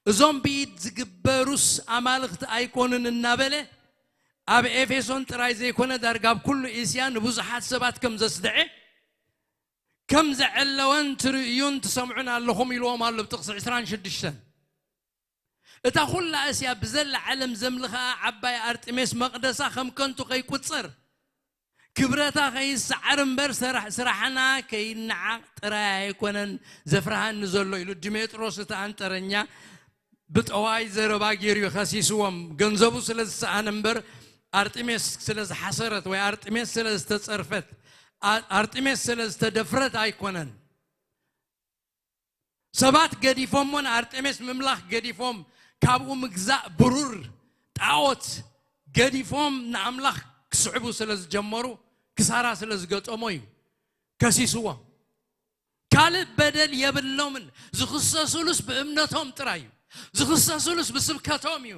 እዞም ብኢድ ዝግበሩስ ኣማልኽቲ ኣይኮኑን እናበለ፣ ኣብ ኤፌሶን ጥራይ ዘይኮነ፣ ዳርጋ ኣብ ኩሉ እስያ ንብዙሓት ሰባት ከም ዘስድዐ፣ ከም ዘዕለወን ትርእዩን ትሰምዑን ኣለኹም ኢልዎም ኣሎ፣ ኣብ ጥቕሲ ዕስራን ሽዱሽተን። እታ ኩላ እስያ ብዘላ ዓለም ዘምልኽኣ ዓባይ ኣርጢሜስ መቕደሳ ከም ከንቱ ከይቁጸር፣ ክብረታ ከይሰዓር እምበር፣ ስራሕ-፣ ስራሕና ከይነዓቕ ጥራይ ኣይኮነን ዘፍርሃኒ ዘሎ ኢሉ ዲሜጥሮስ እቲ ኣንጠረኛ ብጠዋይ ዘረባ ገይሩ እዩ ከሲስዎም። ገንዘቡ ስለ ዝሰኣነ እምበር፣ ኣርጢሜስ ስለ ዝሓሰረት ወይ ኣርጢሜስ ስለ ዝተጸርፈት፣ ኣ-፣ ኣርጢሜስ ስለ ዝተደፍረት ኣይኮነን። ሰባት ገዲፎሞ፣ ንኣርጤሜስ ምምላኽ ገዲፎም፣ ካብኡ ምግዛእ ብሩር ጣዖት ገዲፎም ንኣምላኽ ክስዕቡ ስለ ዝጀመሩ፣ ክሳራ ስለ ዝገጠሞ እዩ ከሲስዎም። ካልእ በደል የብሎምን። ዝኽሰሱሉስ ብእምነቶም ጥራይ እዩ። ዝኽሰሱሉስ ብስብከቶም እዩ።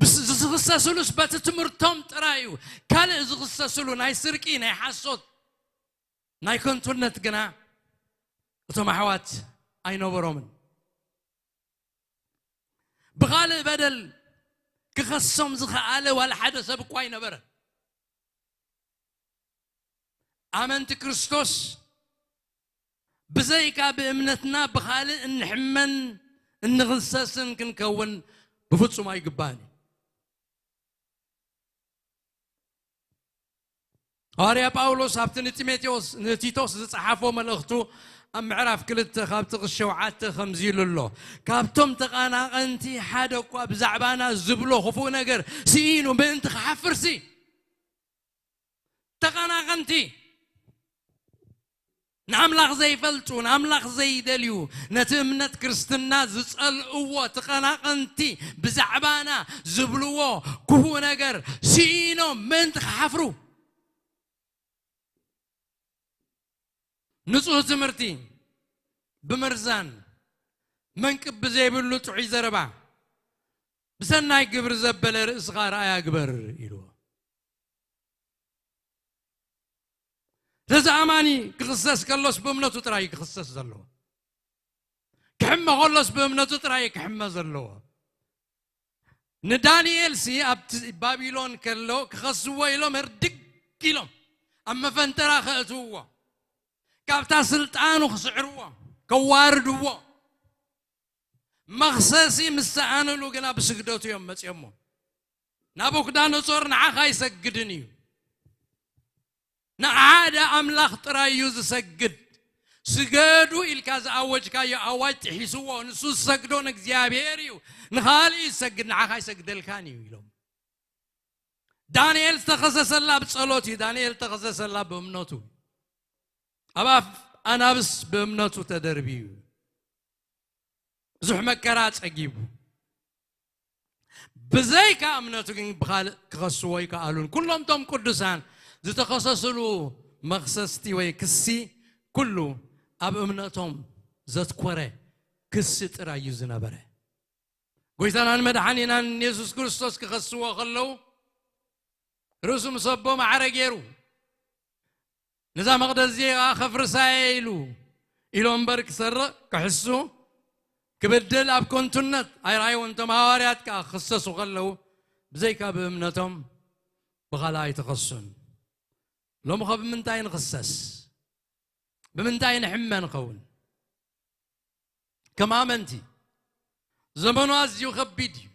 ብስ-፣ ዝኽሰሱሉስ በቲ ትምህርቶም ጥራይ እዩ። ካልእ ዝኽሰሱሉ ናይ ስርቂ፣ ናይ ሓሶት፣ ናይ ከንቱነት ግና እቶም ኣሕዋት ኣይነበሮምን። ብኻልእ በደል ክኸሶም ዝኸኣለ ዋላ ሓደ ሰብ እኳ ኣይነበረ። ኣመንቲ ክርስቶስ ብዘይካ ብእምነትና ብኻልእ እንሕመን እንኽሰስን ክንከውን ብፍጹም ኣይግባእን እዩ። ሃዋርያ ጳውሎስ ኣብቲ ንጢሞቴዎስ ንቲቶስ ዝጸሓፎ መልእኽቱ ኣብ ምዕራፍ ክልተ ካብ ጥቕስ ሸውዓተ ከምዚ ኢሉ ኣሎ፣ ካብቶም ተቐናቐንቲ ሓደ እኳ ብዛዕባና ዝብሎ ክፉእ ነገር ስኢኑ ምእንቲ ክሓፍርሲ። ተቐናቐንቲ፣ ንኣምላኽ ዘይፈልጡ፣ ንኣምላኽ ዘይደልዩ፣ ነቲ እምነት ክርስትና ዝጸልእዎ ተቐናቐንቲ ብዛዕባና ዝብልዎ ክፉእ ነገር ስኢኖም ምእንቲ ክሓፍሩ። ንጹህ ትምህርቲ ብምርዛን፣ መንቅብ ብዘይብሉ ጥዑይ ዘረባ፣ ብሰናይ ግብሪ ዘበለ ርእስኻ ርኣያ ግበር ኢልዎ። ስለዚ ኣማኒ ክኽሰስ ከሎስ ብእምነቱ ጥራይ እዩ ክኽሰስ ዘለዎ። ክሕመ ከሎስ ብእምነቱ ጥራይ እዩ ክሕመ ዘለዎ። ንዳንኤል ሲ ኣብቲ ባቢሎን ከሎ ክኸስዎ ኢሎም ህርድግ ኢሎም ኣብ መፈንጠራ ከእትውዎ፣ ካብታ ስልጣኑ ክስዕርዎ፣ ከዋርድዎ፣ መኽሰሲ ምስ ሰኣንሉ ግና ብስግደቱ እዮም መጺኦሞ። ናቡክዳነጾር ንዓኻ ኣይሰግድን እዩ፣ ንሓደ ኣምላኽ ጥራይ እዩ ዝሰግድ። ስገዱ ኢልካ ዝኣወጅካዮ ኣዋጅ ጥሒስዎ። ንሱ ዝሰግዶ ንእግዚኣብሔር እዩ፣ ንኻልእ እዩ ዝሰግድ፣ ንዓኻ ኣይሰግደልካን እዩ ኢሎም። ዳንኤል ዝተኸሰሰላ ብጸሎት እዩ። ዳንኤል ዝተኸሰሰላ ብእምነቱ። ኣብ ኣፍ ኣናብስ ብእምነቱ ተደርብዩ ብዙሕ መከራ ጸጊቡ። ብዘይካ እምነቱ ግን ብኻልእ ክኸስዎ ኣይከኣሉን። ኩሎም እቶም ቅዱሳን ዝተኸሰስሉ መኽሰስቲ ወይ ክሲ ኩሉ ኣብ እምነቶም ዘትኮረ ክሲ ጥራይ እዩ ዝነበረ። ጎይታናን መድሓኒናን የሱስ ክርስቶስ ክኸስዎ ከለዉ ርእሱ ምስ ኣቦ ማዕረ ገይሩ፣ ነዛ መቕደስ እዚኣ ከፍርሳ እየ ኢሉ፣ ኢሎ እምበር ክሰርቕ፣ ክሕሱ፣ ክብድል ኣብ ከንቱነት ኣይረኣይዎን። እቶም ሃዋርያት ከኣ ክኽሰሱ ከለዉ ብዘይካ ብእምነቶም ብኻልእ ኣይተኸሱን። ሎሚ ኸ ብምንታይ ንኽሰስ? ብምንታይ ንሕመ ንኸውን? ከም ኣመንቲ ዘመኑ ኣዝዩ ከቢድ እዩ።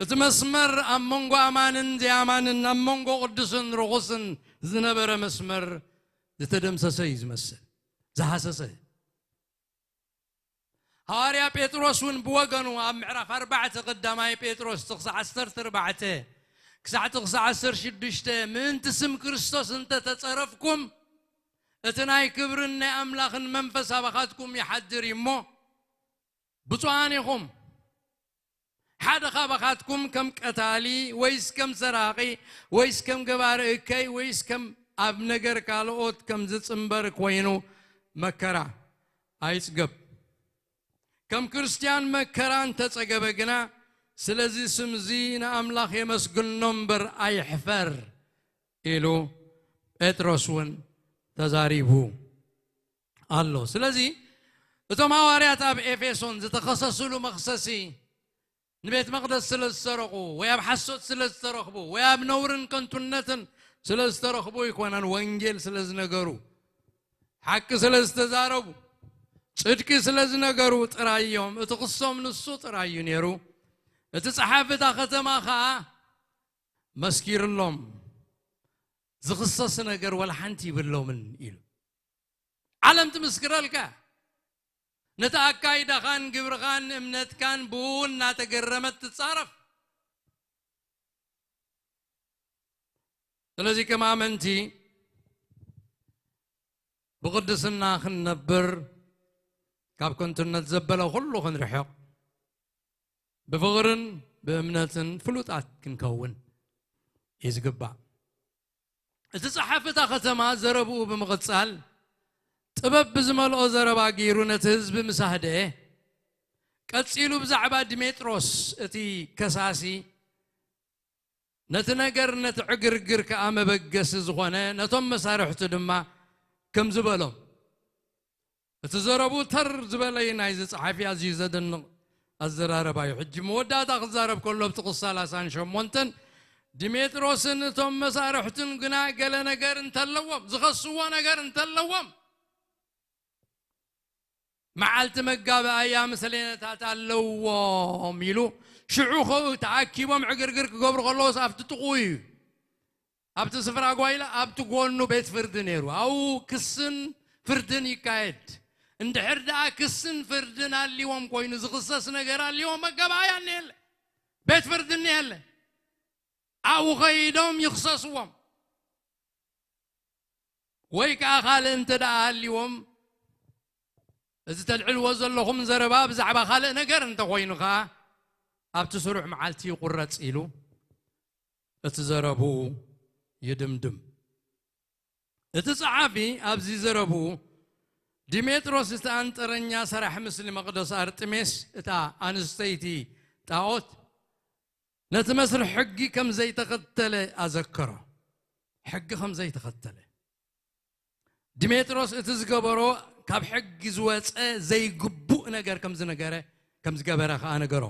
እቲ መስመር ኣብ መንጎ ኣማንን ዘይኣማንን፣ ኣብ መንጎ ቅዱስን ርኹስን ዝነበረ መስመር ዝተደምሰሰ እዩ ዝመስል፣ ዝሃሰሰ። ሃዋርያ ጴጥሮስ እውን ብወገኑ ኣብ ምዕራፍ ኣርባዕተ ቀዳማይ ጴጥሮስ ጥቕሲ ዓሰርተ ኣርባዕተ ክሳዕ ጥቕሲ ዓሰርተ ሽዱሽተ፣ ምእንቲ ስም ክርስቶስ እንተ ተጸረፍኩም፣ እቲ ናይ ክብርን ናይ ኣምላኽን መንፈስ ኣባኻትኩም ይሓድር እዩ እሞ፣ ብፁዓን ኢኹም። ሓደ ካባኻትኩም ከም ቀታሊ ወይስ ከም ሰራቒ ወይስ ከም ገባሪ እከይ ወይስ ከም ኣብ ነገር ካልኦት ከም ዝጽንበር ኮይኑ መከራ ኣይጽገብ። ከም ክርስትያን መከራ እንተጸገበ ግና፣ ስለዚ ስምዚ ንኣምላኽ የመስግኖ እምበር ኣይሕፈር ኢሉ ጴጥሮስ እውን ተዛሪቡ ኣሎ። ስለዚ እቶም ሃዋርያት ኣብ ኤፌሶን ዝተኸሰስሉ መኽሰሲ ንቤት መቕደስ ስለ ዝሰረቑ ወይ ኣብ ሓሶት ስለ ዝተረኽቡ ወይ ኣብ ነውርን ከንቱነትን ስለ ዝተረኽቡ ኣይኮነን፣ ወንጌል ስለ ዝነገሩ፣ ሓቂ ስለ ዝተዛረቡ፣ ጽድቂ ስለ ዝነገሩ ጥራይ እዮም። እቲ ክሶም ንሱ ጥራይ እዩ ነይሩ። እቲ ጸሓፊ እታ ከተማ ኸኣ መስኪርሎም፣ ዝኽሰስ ነገር ወላ ሓንቲ ይብሎምን ኢሉ። ዓለም ትምስክረልካ። ነቲ ኣካይዳኻን ግብርኻን እምነትካን ብኡ እናተገረመት ትጻረፍ። ስለዚ ከም ኣመንቲ ብቕድስና ክንነብር፣ ካብ ከንቱነት ዘበለ ኩሉ ክንርሕቕ፣ ብፍቕርን ብእምነትን ፍሉጣት ክንከውን እዩ ዝግባእ። እቲ ጸሓፊ እታ ከተማ ዘረብኡ ብምቕጻል፣ ጥበብ ብዝመልኦ ዘረባ ገይሩ ነቲ ህዝቢ ምስ ኣህደኤ፣ ቀጺሉ ብዛዕባ ዲሜጥሮስ እቲ ከሳሲ፣ ነቲ ነገር ነቲ ዕግርግር ከኣ መበገሲ ዝኾነ፣ ነቶም መሳርሕቱ ድማ ከምዚ በሎም፣ እቲ ዘረብኡ ተር ዝበለይ ናይዚ ጸሓፊ ኣዝዩ ዘደንቕ ኣዘራረባ እዩ። ሕጂ መወዳእታ ክዛረብ ከሎ ኣብ ጥቕስ ሰላሳን ሸሞንተን፣ ዲሜጥሮስን እቶም መሳርሕቱን ግና ገለ ነገር እንተለዎም፣ ዝኸስዎ ነገር እንተለዎም፣ መዓልቲ መጋባእያ ምስሌነታት ኣለዎም ኢሉ፣ ሽዑ ኸ ተኣኪቦም ዕግርግር ክገብሩ ከለዎስ ኣብቲ ጥቕኡ እዩ። ኣብቲ ስፍራ ጓይላ ኣብቲ ጎኑ ቤት ፍርዲ ነይሩ። ኣብኡ ክስን ፍርድን ይካየድ። እንድሕር ደኣ ክስን ፍርድን ኣልዎም ኮይኑ ዝኽሰስ ነገር ኣልዎም፣ መጋባእያ እኒሀለ፣ ቤት ፍርዲ እኒሀለ። ኣብኡ ኸይዶም ይኽሰስዎም። ወይ ከኣ ካልእ እንተ ደኣ ኣልዎም፣ እዚ ተልዕልዎ ዘለኹም ዘረባ ብዛዕባ ካልእ ነገር እንተኾይኑ ኸኣ ኣብቲ ስሩዕ መዓልቲ ይቑረጽ ኢሉ እቲ ዘረብኡ ይድምድም። እቲ ጸሓፊ ኣብዚ ዘረብኡ ዲሜጥሮስ እቲ ኣንጠረኛ ሰራሕ ምስሊ መቕደስ ኣርጥሜስ፣ እታ ኣንስተይቲ ጣዖት፣ ነቲ መስርሕ ሕጊ ከም ዘይተኸተለ ኣዘከሮ። ሕጊ ከም ዘይተኸተለ። ዲሜጥሮስ እቲ ዝገበሮ ካብ ሕጊ ዝወጸ ዘይግቡእ ነገር ከም ዝነገረ፣ ከም ዝገበረ ከኣ ነገሮ።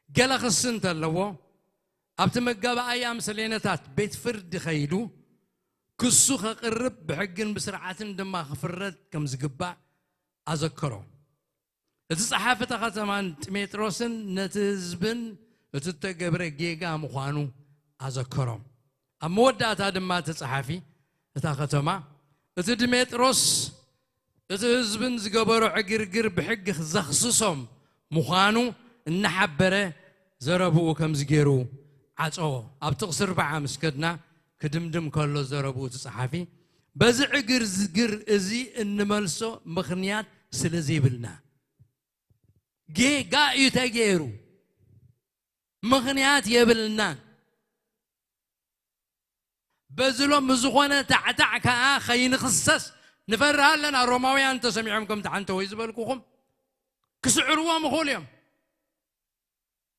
ገለ ክሲ እንተለዎ፣ ኣብቲ መጋባእያ ምስሌነታት ቤት ፍርዲ ከይዱ ክሱ ከቕርብ ብሕግን ብስርዓትን ድማ ክፍረድ ከም ዝግባእ ኣዘከሮ። እቲ ጸሓፊ እታ ከተማን ጢሜጥሮስን ነቲ ህዝብን እቲ እተገብረ ጌጋ ምዃኑ ኣዘከሮም። ኣብ መወዳእታ ድማ እቲ ጸሓፊ እታ ከተማ፣ እቲ ዲሜጥሮስ እቲ ህዝብን ዝገበሮ ዕግርግር ብሕጊ ክዘኽስሶም ምዃኑ እናሓበረ ዘረብኡ ከምዚ ገይሩ ዓጸዎ። ኣብ ጥቕሲ ኣርብዓ ምስ ከድና ክድምድም ከሎ ዘረብኡ እቲ ጸሓፊ፣ በዚ ዕግርግር እዚ እንመልሶ ምኽንያት ስለ ዘይብልና፣ ጌጋ እዩ ተገይሩ፣ ምኽንያት የብልናን። በዚ ሎም ዝኾነ ታዕታዕ ከኣ ኸይንኽሰስ ንፈርህ ኣለና። ሮማውያን ተሰሚዖም ከም ተሓንተ ወይ ዝበልኩኹም ክስዕርዎም ይኽእሉ እዮም።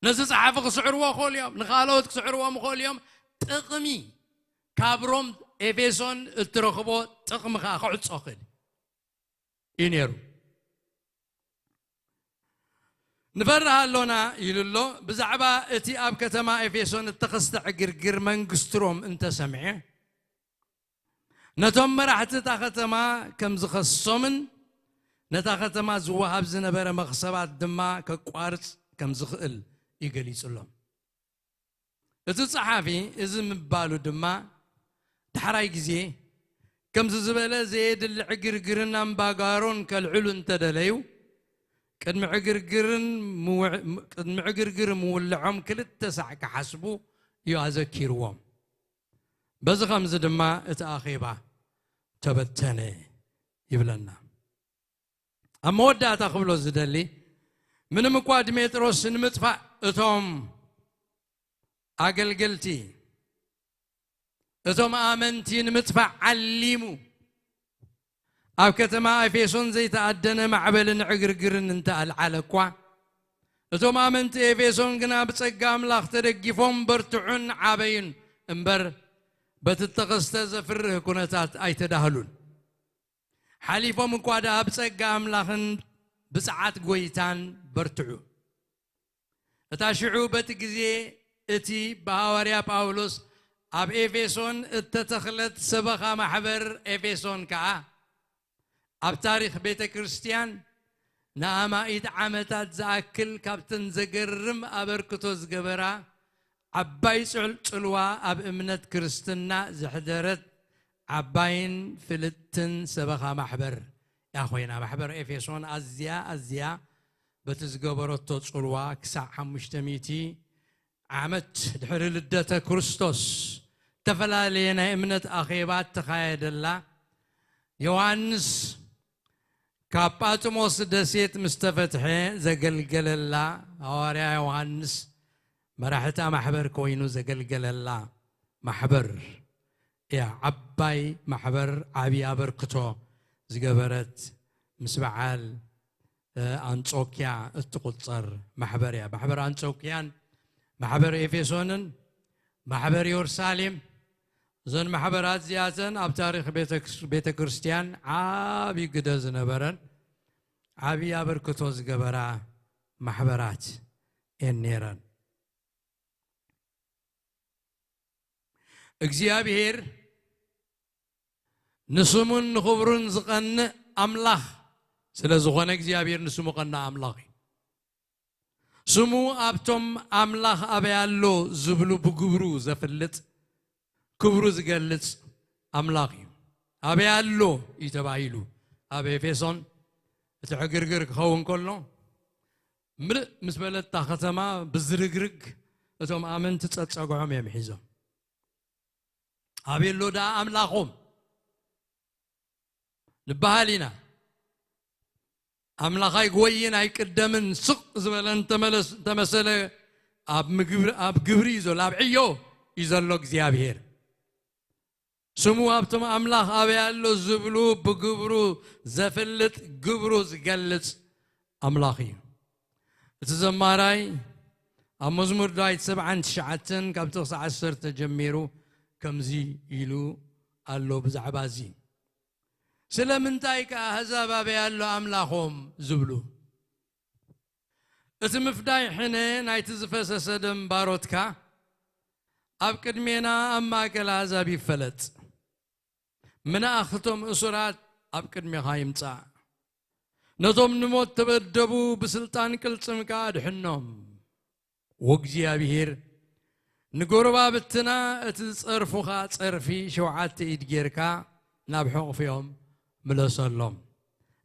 ነዚ ጸሓፊ ክስዕርዎ ይኽእሉ እዮም፣ ንኻልኦት ክስዕርዎም ይኽእሉ እዮም። ጥቕሚ ካብ ሮም ኤፌሶን እትረኽቦ ጥቕሚ ከኣ ክዕጾ ክእል እዩ ነይሩ። ንፈርህ ኣሎና ኢሉ ኣሎ። ብዛዕባ እቲ ኣብ ከተማ ኤፌሶን እተኸስተ ዕግርግር መንግስቲ ሮም እንተሰምዐ፣ ነቶም መራሕቲ እታ ከተማ ከም ዝኸሶምን ነታ ከተማ ዝወሃብ ዝነበረ መኽሰባት ድማ ከቋርጽ ከም ዝኽእል እዩ ገሊጹሎም። እቲ ጸሓፊ እዚ ምባሉ ድማ፣ ዳሕራይ ግዜ ከምዚ ዝበለ ዘየድሊ ዕግርግርን ኣምባጓሮን ከልዕሉ እንተደለዩ፣ ቅድሚ ዕግርግርን ምውዕ-፣ ቅድሚ ዕግርግር ምውልዖም ክልተ ሳዕ ክሓስቡ እዩ ኣዘኪርዎም። በዚ ኸምዚ ድማ እቲ ኣኼባ ተበተነ ይብለና። ኣብ መወዳእታ ክብሎ ዝደሊ፣ ምንም እኳ ድሜጥሮስ ንምጥፋእ እቶም ኣገልገልቲ፣ እቶም ኣመንቲ ንምጥፋእ ዓሊሙ ኣብ ከተማ ኤፌሶን ዘይተኣደነ ማዕበልን ዕግርግርን እንተኣልዓለ እኳ፣ እቶም ኣመንቲ ኤፌሶን ግና ብጸጋ ኣምላኽ ተደጊፎም በርትዑን ዓበዩን እምበር፣ በቲ እተኸስተ ዘፍርህ ኩነታት ኣይተዳህሉን። ሓሊፎም እኳ ደኣ ብጸጋ ኣምላኽን ብጽዓት ጐይታን በርትዑ። እታ ሽዑ በቲ ግዜ እቲ ብሃዋርያ ጳውሎስ ኣብ ኤፌሶን እተተኽለት ሰበኻ ማሕበር ኤፌሶን ከኣ፣ ኣብ ታሪኽ ቤተ ክርስቲያን ንኣማኢት ዓመታት ዝኣክል ካብተን ዘገርም ኣበርክቶ ዝገበራ ዓባይ ጽል-፣ ጽልዋ ኣብ እምነት ክርስትና ዘሕደረት ዓባይን ፍልጥትን ሰበኻ ማሕበር እያ ኮይና። ማሕበር ኤፌሶን ኣዝያ፣ ኣዝያ በቲ ዝገበረቶ ጽልዋ ክሳዕ ሓሙሽተ ሚእቲ ዓመት ድሕሪ ልደተ ክርስቶስ እተፈላለየ ናይ እምነት ኣኼባ እተኻየደላ፣ ዮሃንስ ካብ ጳጥሞስ ደሴት ምስ ተፈትሐ ዘገልገለላ፣ ሃዋርያ ዮሃንስ መራሕታ ማሕበር ኮይኑ ዘገልገለላ ማሕበር እያ። ዓባይ ማሕበር፣ ዓብዪ ኣበርክቶ ዝገበረት፣ ምስ በዓል፣ እ፣ ኣንጾኪያ እትቑጸር ማሕበር እያ። ማሕበር ኣንጾኪያን ማሕበር ኤፌሶንን ማሕበር ኢየሩሳሌም፣ እዘን ማሕበራት እዚኣተን ኣብ ታሪኽ ቤተ-፣ ቤተ ክርስቲያን ዓብዪ ግደ ዝነበረን ዓብዪ ኣበርክቶ ዝገበራ ማሕበራት እየን ነይረን። እግዚኣብሔር ንስሙን ንኽብሩን ዝቐንእ ኣምላኽ ስለ ዝኾነ እግዚኣብሔር ንስሙ ቀናእ ኣምላኽ እዩ። ስሙ ኣብቶም ኣምላኽ ኣበይ ኣሎ ዝብሉ ብግብሩ ዘፍልጥ ክብሩ ዝገልጽ ኣምላኽ እዩ። ኣበይ ኣሎ እዩ ተባሂሉ ኣብ ኤፌሶን እቲ ዕግርግር ክኸውን ከሎ ምልእ ምስ በለታ ከተማ ብዝርግርግ እቶም ኣመንቲ ጸጸግዖም እዮም ሒዞም። ኣበይ ኣሎ ደኣ ኣምላኾም ንበሃል ኢና። ኣምላኽ ኣይግወይን ኣይቅደምን ስቕ ዝበለ እንተመለስ- እንተመሰለ ኣብ ምግብሪ- ኣብ ግብሪ እዩ ዘሎ፣ ኣብ ዕዮ እዩ ዘሎ እግዚኣብሔር። ስሙ ኣብቶም ኣምላኽ ኣበይ ኣሎ ዝብሉ ብግብሩ ዘፍልጥ ግብሩ ዝገልጽ ኣምላኽ እዩ። እቲ ዘማራይ ኣብ መዝሙር ዳዊት ሰብዓን ትሽዓተን ካብ ጥቕሲ ዓሰርተ ጀሚሩ ከምዚ ኢሉ ኣሎ ብዛዕባ እዚ። ስለምንታይ ከ ኣህዛብ ኣበይ ኣሎ ኣምላኾም ዝብሉ? እቲ ምፍዳይ ሕነ ናይቲ ዝፈሰሰ ደም ባሮትካ ኣብ ቅድሜና ኣብ ማእከል ኣህዛብ ይፈለጥ። ምንኣኽቶም እሱራት ኣብ ቅድሜኻ ይምጻእ። ነቶም ንሞት ተበደቡ ብስልጣን ቅልጽምካ ኣድሕኖም። ወእግዚኣብሔር ንጎረባብትና እቲ ዝጸርፉኻ ጸርፊ ሸውዓተ ኢድ ጌርካ ናብ ሕቑፊኦም ምለሰሎም።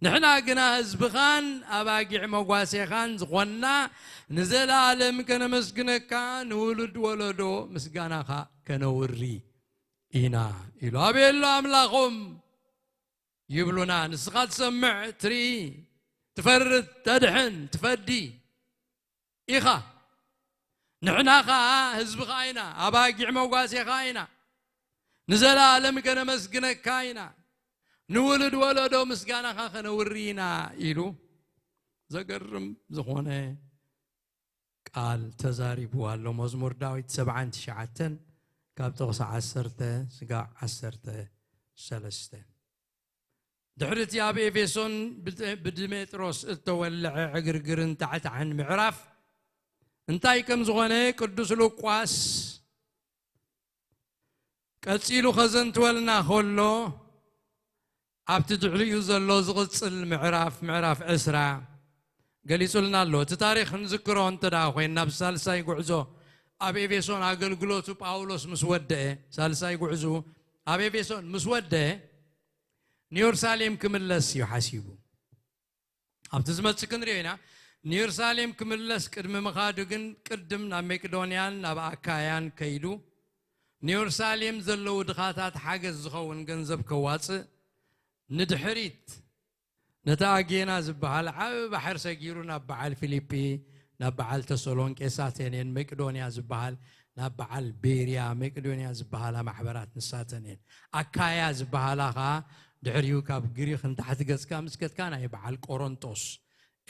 ንሕና ግና ህዝብኻን ኣባጊዕ መጓሴኻን ዝኾንና ንዘለኣለም ከነመስግነካ ንውሉድ ወለዶ ምስጋናኻ ከነውሪ ኢና ኢሉ። ኣበይ ኣሎ ኣምላኾም ይብሉና። ንስኻ ትሰምዕ፣ ትርኢ፣ ትፈርድ፣ ተድሕን፣ ትፈዲ ኢኻ። ንሕና ኸኣ ህዝብኻ ኢና፣ ኣባጊዕ መጓሴኻ ኢና። ንዘለኣለም ከነመስግነካ ኢና። ንውሉድ ወለዶ ምስጋናኻ ከነውሪ ኢና ኢሉ ዘገርም ዝኾነ ቃል ተዛሪቡ ኣሎ። መዝሙር ዳዊት ሰብዓን ትሽዓተን ካብ ጥቕሲ ዓሰርተ ስጋዕ ዓሰርተ ሰለስተ። ድሕሪ እቲ ኣብ ኤፌሶን ብድ- ብድሜጥሮስ እተወልዐ ዕግርግርን ታሕታሕን ምዕራፍ እንታይ ከም ዝኾነ ቅዱስ ሉቃስ ቀጺሉ ከዘንትወልና ከሎ ኣብቲ ድሕሪኡ ዘሎ ዝቕጽል ምዕራፍ ምዕራፍ ዕስራ ገሊጹልና ኣሎ። እቲ ታሪኽ ንዝክሮ እንተ ደኣ ኮይንና ብሳልሳይ ጉዕዞ ኣብ ኤፌሶን ኣገልግሎቱ ጳውሎስ ምስ ወደአ ሳልሳይ ጉዕዙ ኣብ ኤፌሶን ምስ ወደአ ንየሩሳሌም ክምለስ እዩ ሓሲቡ። ኣብቲ ዝመጽእ ክንሪኦ ኢና። ንየሩሳሌም ክምለስ ቅድሚ ምኻዱ ግን ቅድም ናብ መቄዶንያን ናብ ኣካያን ከይዱ ንየሩሳሌም ዘለዉ ድኻታት ሓገዝ ዝኸውን ገንዘብ ከዋጽእ ንድሕሪት ነቲ ኣጌና ዝበሃል ዓቢ ባሕር ሰጊሩ ናብ በዓል ፊልጲ ናብ በዓል ተሰሎንቄ ሳተኔን መቄዶንያ ዝበሃል ናብ በዓል ቤርያ መቄዶንያ ዝበሃላ ማሕበራት ንሳተን እየን። ኣካያ ዝበሃላ ኸዓ ድሕሪኡ ካብ ግሪኽ ንታሕቲ ገጽካ ምስ ከድካ ናይ በዓል ቆሮንጦስ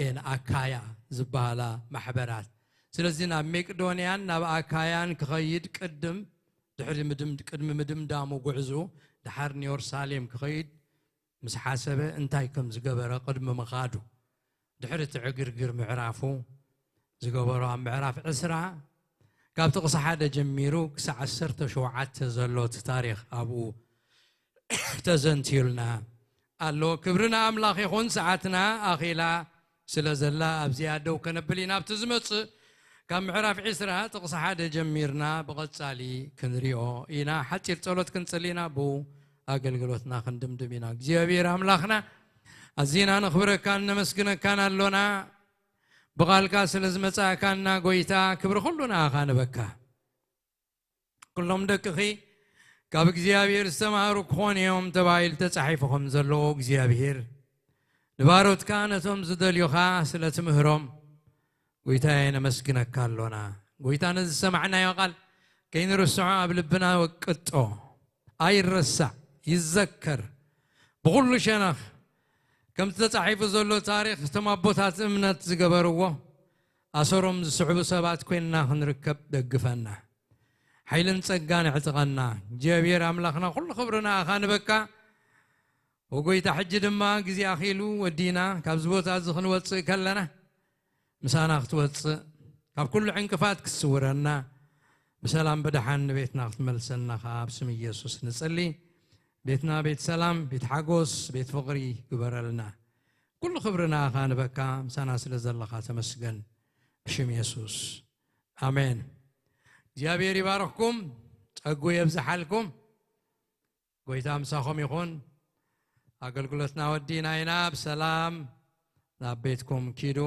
እየን ኣካያ ዝበሃላ ማሕበራት። ስለዚ ናብ መቄዶንያን ናብ ኣካያን ክኸይድ ቅድም ድሕሪ ምድም ቅድሚ ምድምዳሙ ጉዕዙ ድሓር ንዮርሳሌም ክኸይድ ምስ ሓሰበ እንታይ ከም ዝገበረ ቅድሚ ምኻዱ ድሕሪ እቲ ዕግርግር ምዕራፉ ዝገበሮ ኣብ ምዕራፍ ዕስራ ካብ ጥቕሲ ሓደ ጀሚሩ ክሳዕ ዓሰርተ ሸውዓተ ዘሎ እቲ ታሪኽ ኣብኡ ተዘንትዩልና ኣሎ። ክብሪ ንኣምላኽ ይኹን። ሰዓትና ኣኺላ ስለ ዘላ ኣብዚኣ ደው ከነብል ኢና። ኣብቲ ዝመጽእ ካብ ምዕራፍ ዕስራ ጥቕሲ ሓደ ጀሚርና ብቐጻሊ ክንሪኦ ኢና። ሓጺር ጸሎት ክንጽሊ ኢና። ብኡ ኣገልግሎትና ክንድምድም ኢና። እግዚኣብሔር ኣምላኽና ኣዚና ነኽብረካን ነመስግነካን ኣሎና። ብቓልካ ስለ ዝመጻእካና ጎይታ ክብሪ ኩሉ ንኣኻ ንበካ። ኩሎም ደቅኺ ካብ እግዚኣብሔር ዝተማሃሩ ክኾኑ እዮም ተባሂሉ ተጻሒፉ ከም ዘለዎ እግዚኣብሔር ንባሮትካ ነቶም ዝደልዩኻ ስለ ትምህሮም ጎይታዬ ነመስግነካ ኣሎና። ጎይታ ነዚ ዝሰማዕናዮ ቃል ከይንርስዖ ኣብ ልብና ወቅጦ። ኣይረሳዕ ይዘከር ብኹሉ ሸነኽ ከምቲ ተጻሒፉ ዘሎ ታሪኽ እቶም ኣቦታት እምነት ዝገበርዎ ኣሰሮም ዝስዕቡ ሰባት ኮይንና ክንርከብ ደግፈና። ሓይልን ጸጋን ዕጥቀና እግዚኣብሔር ኣምላኽና ኩሉ ክብሪ ንኣኻ ንበካ። ወጎይታ ሕጂ ድማ ግዜ ኣኺሉ ወዲና ካብዚ ቦታ እዚ ክንወጽእ ከለና ምሳና ክትወፅእ፣ ካብ ኩሉ ዕንቅፋት ክትስውረና፣ ብሰላም ብደሓን ንቤትና ክትመልሰና ከዓ ኣብ ስም ኢየሱስ ንፅሊ። ቤትና ቤት ሰላም፣ ቤት ሓጎስ፣ ቤት ፍቕሪ ግበረልና። ኩሉ ክብሪ ንኣኻ ንበካ፣ ምሳና ስለ ዘለኻ ተመስገን። ብሽም የሱስ ኣሜን። እግዚኣብሔር ይባርኽኩም፣ ጸጉ የብዝሓልኩም። ጎይታ ምሳኹም ይኹን። ኣገልግሎትና ወዲና ኢና። ብሰላም ናብ ቤትኩም ኪዱ።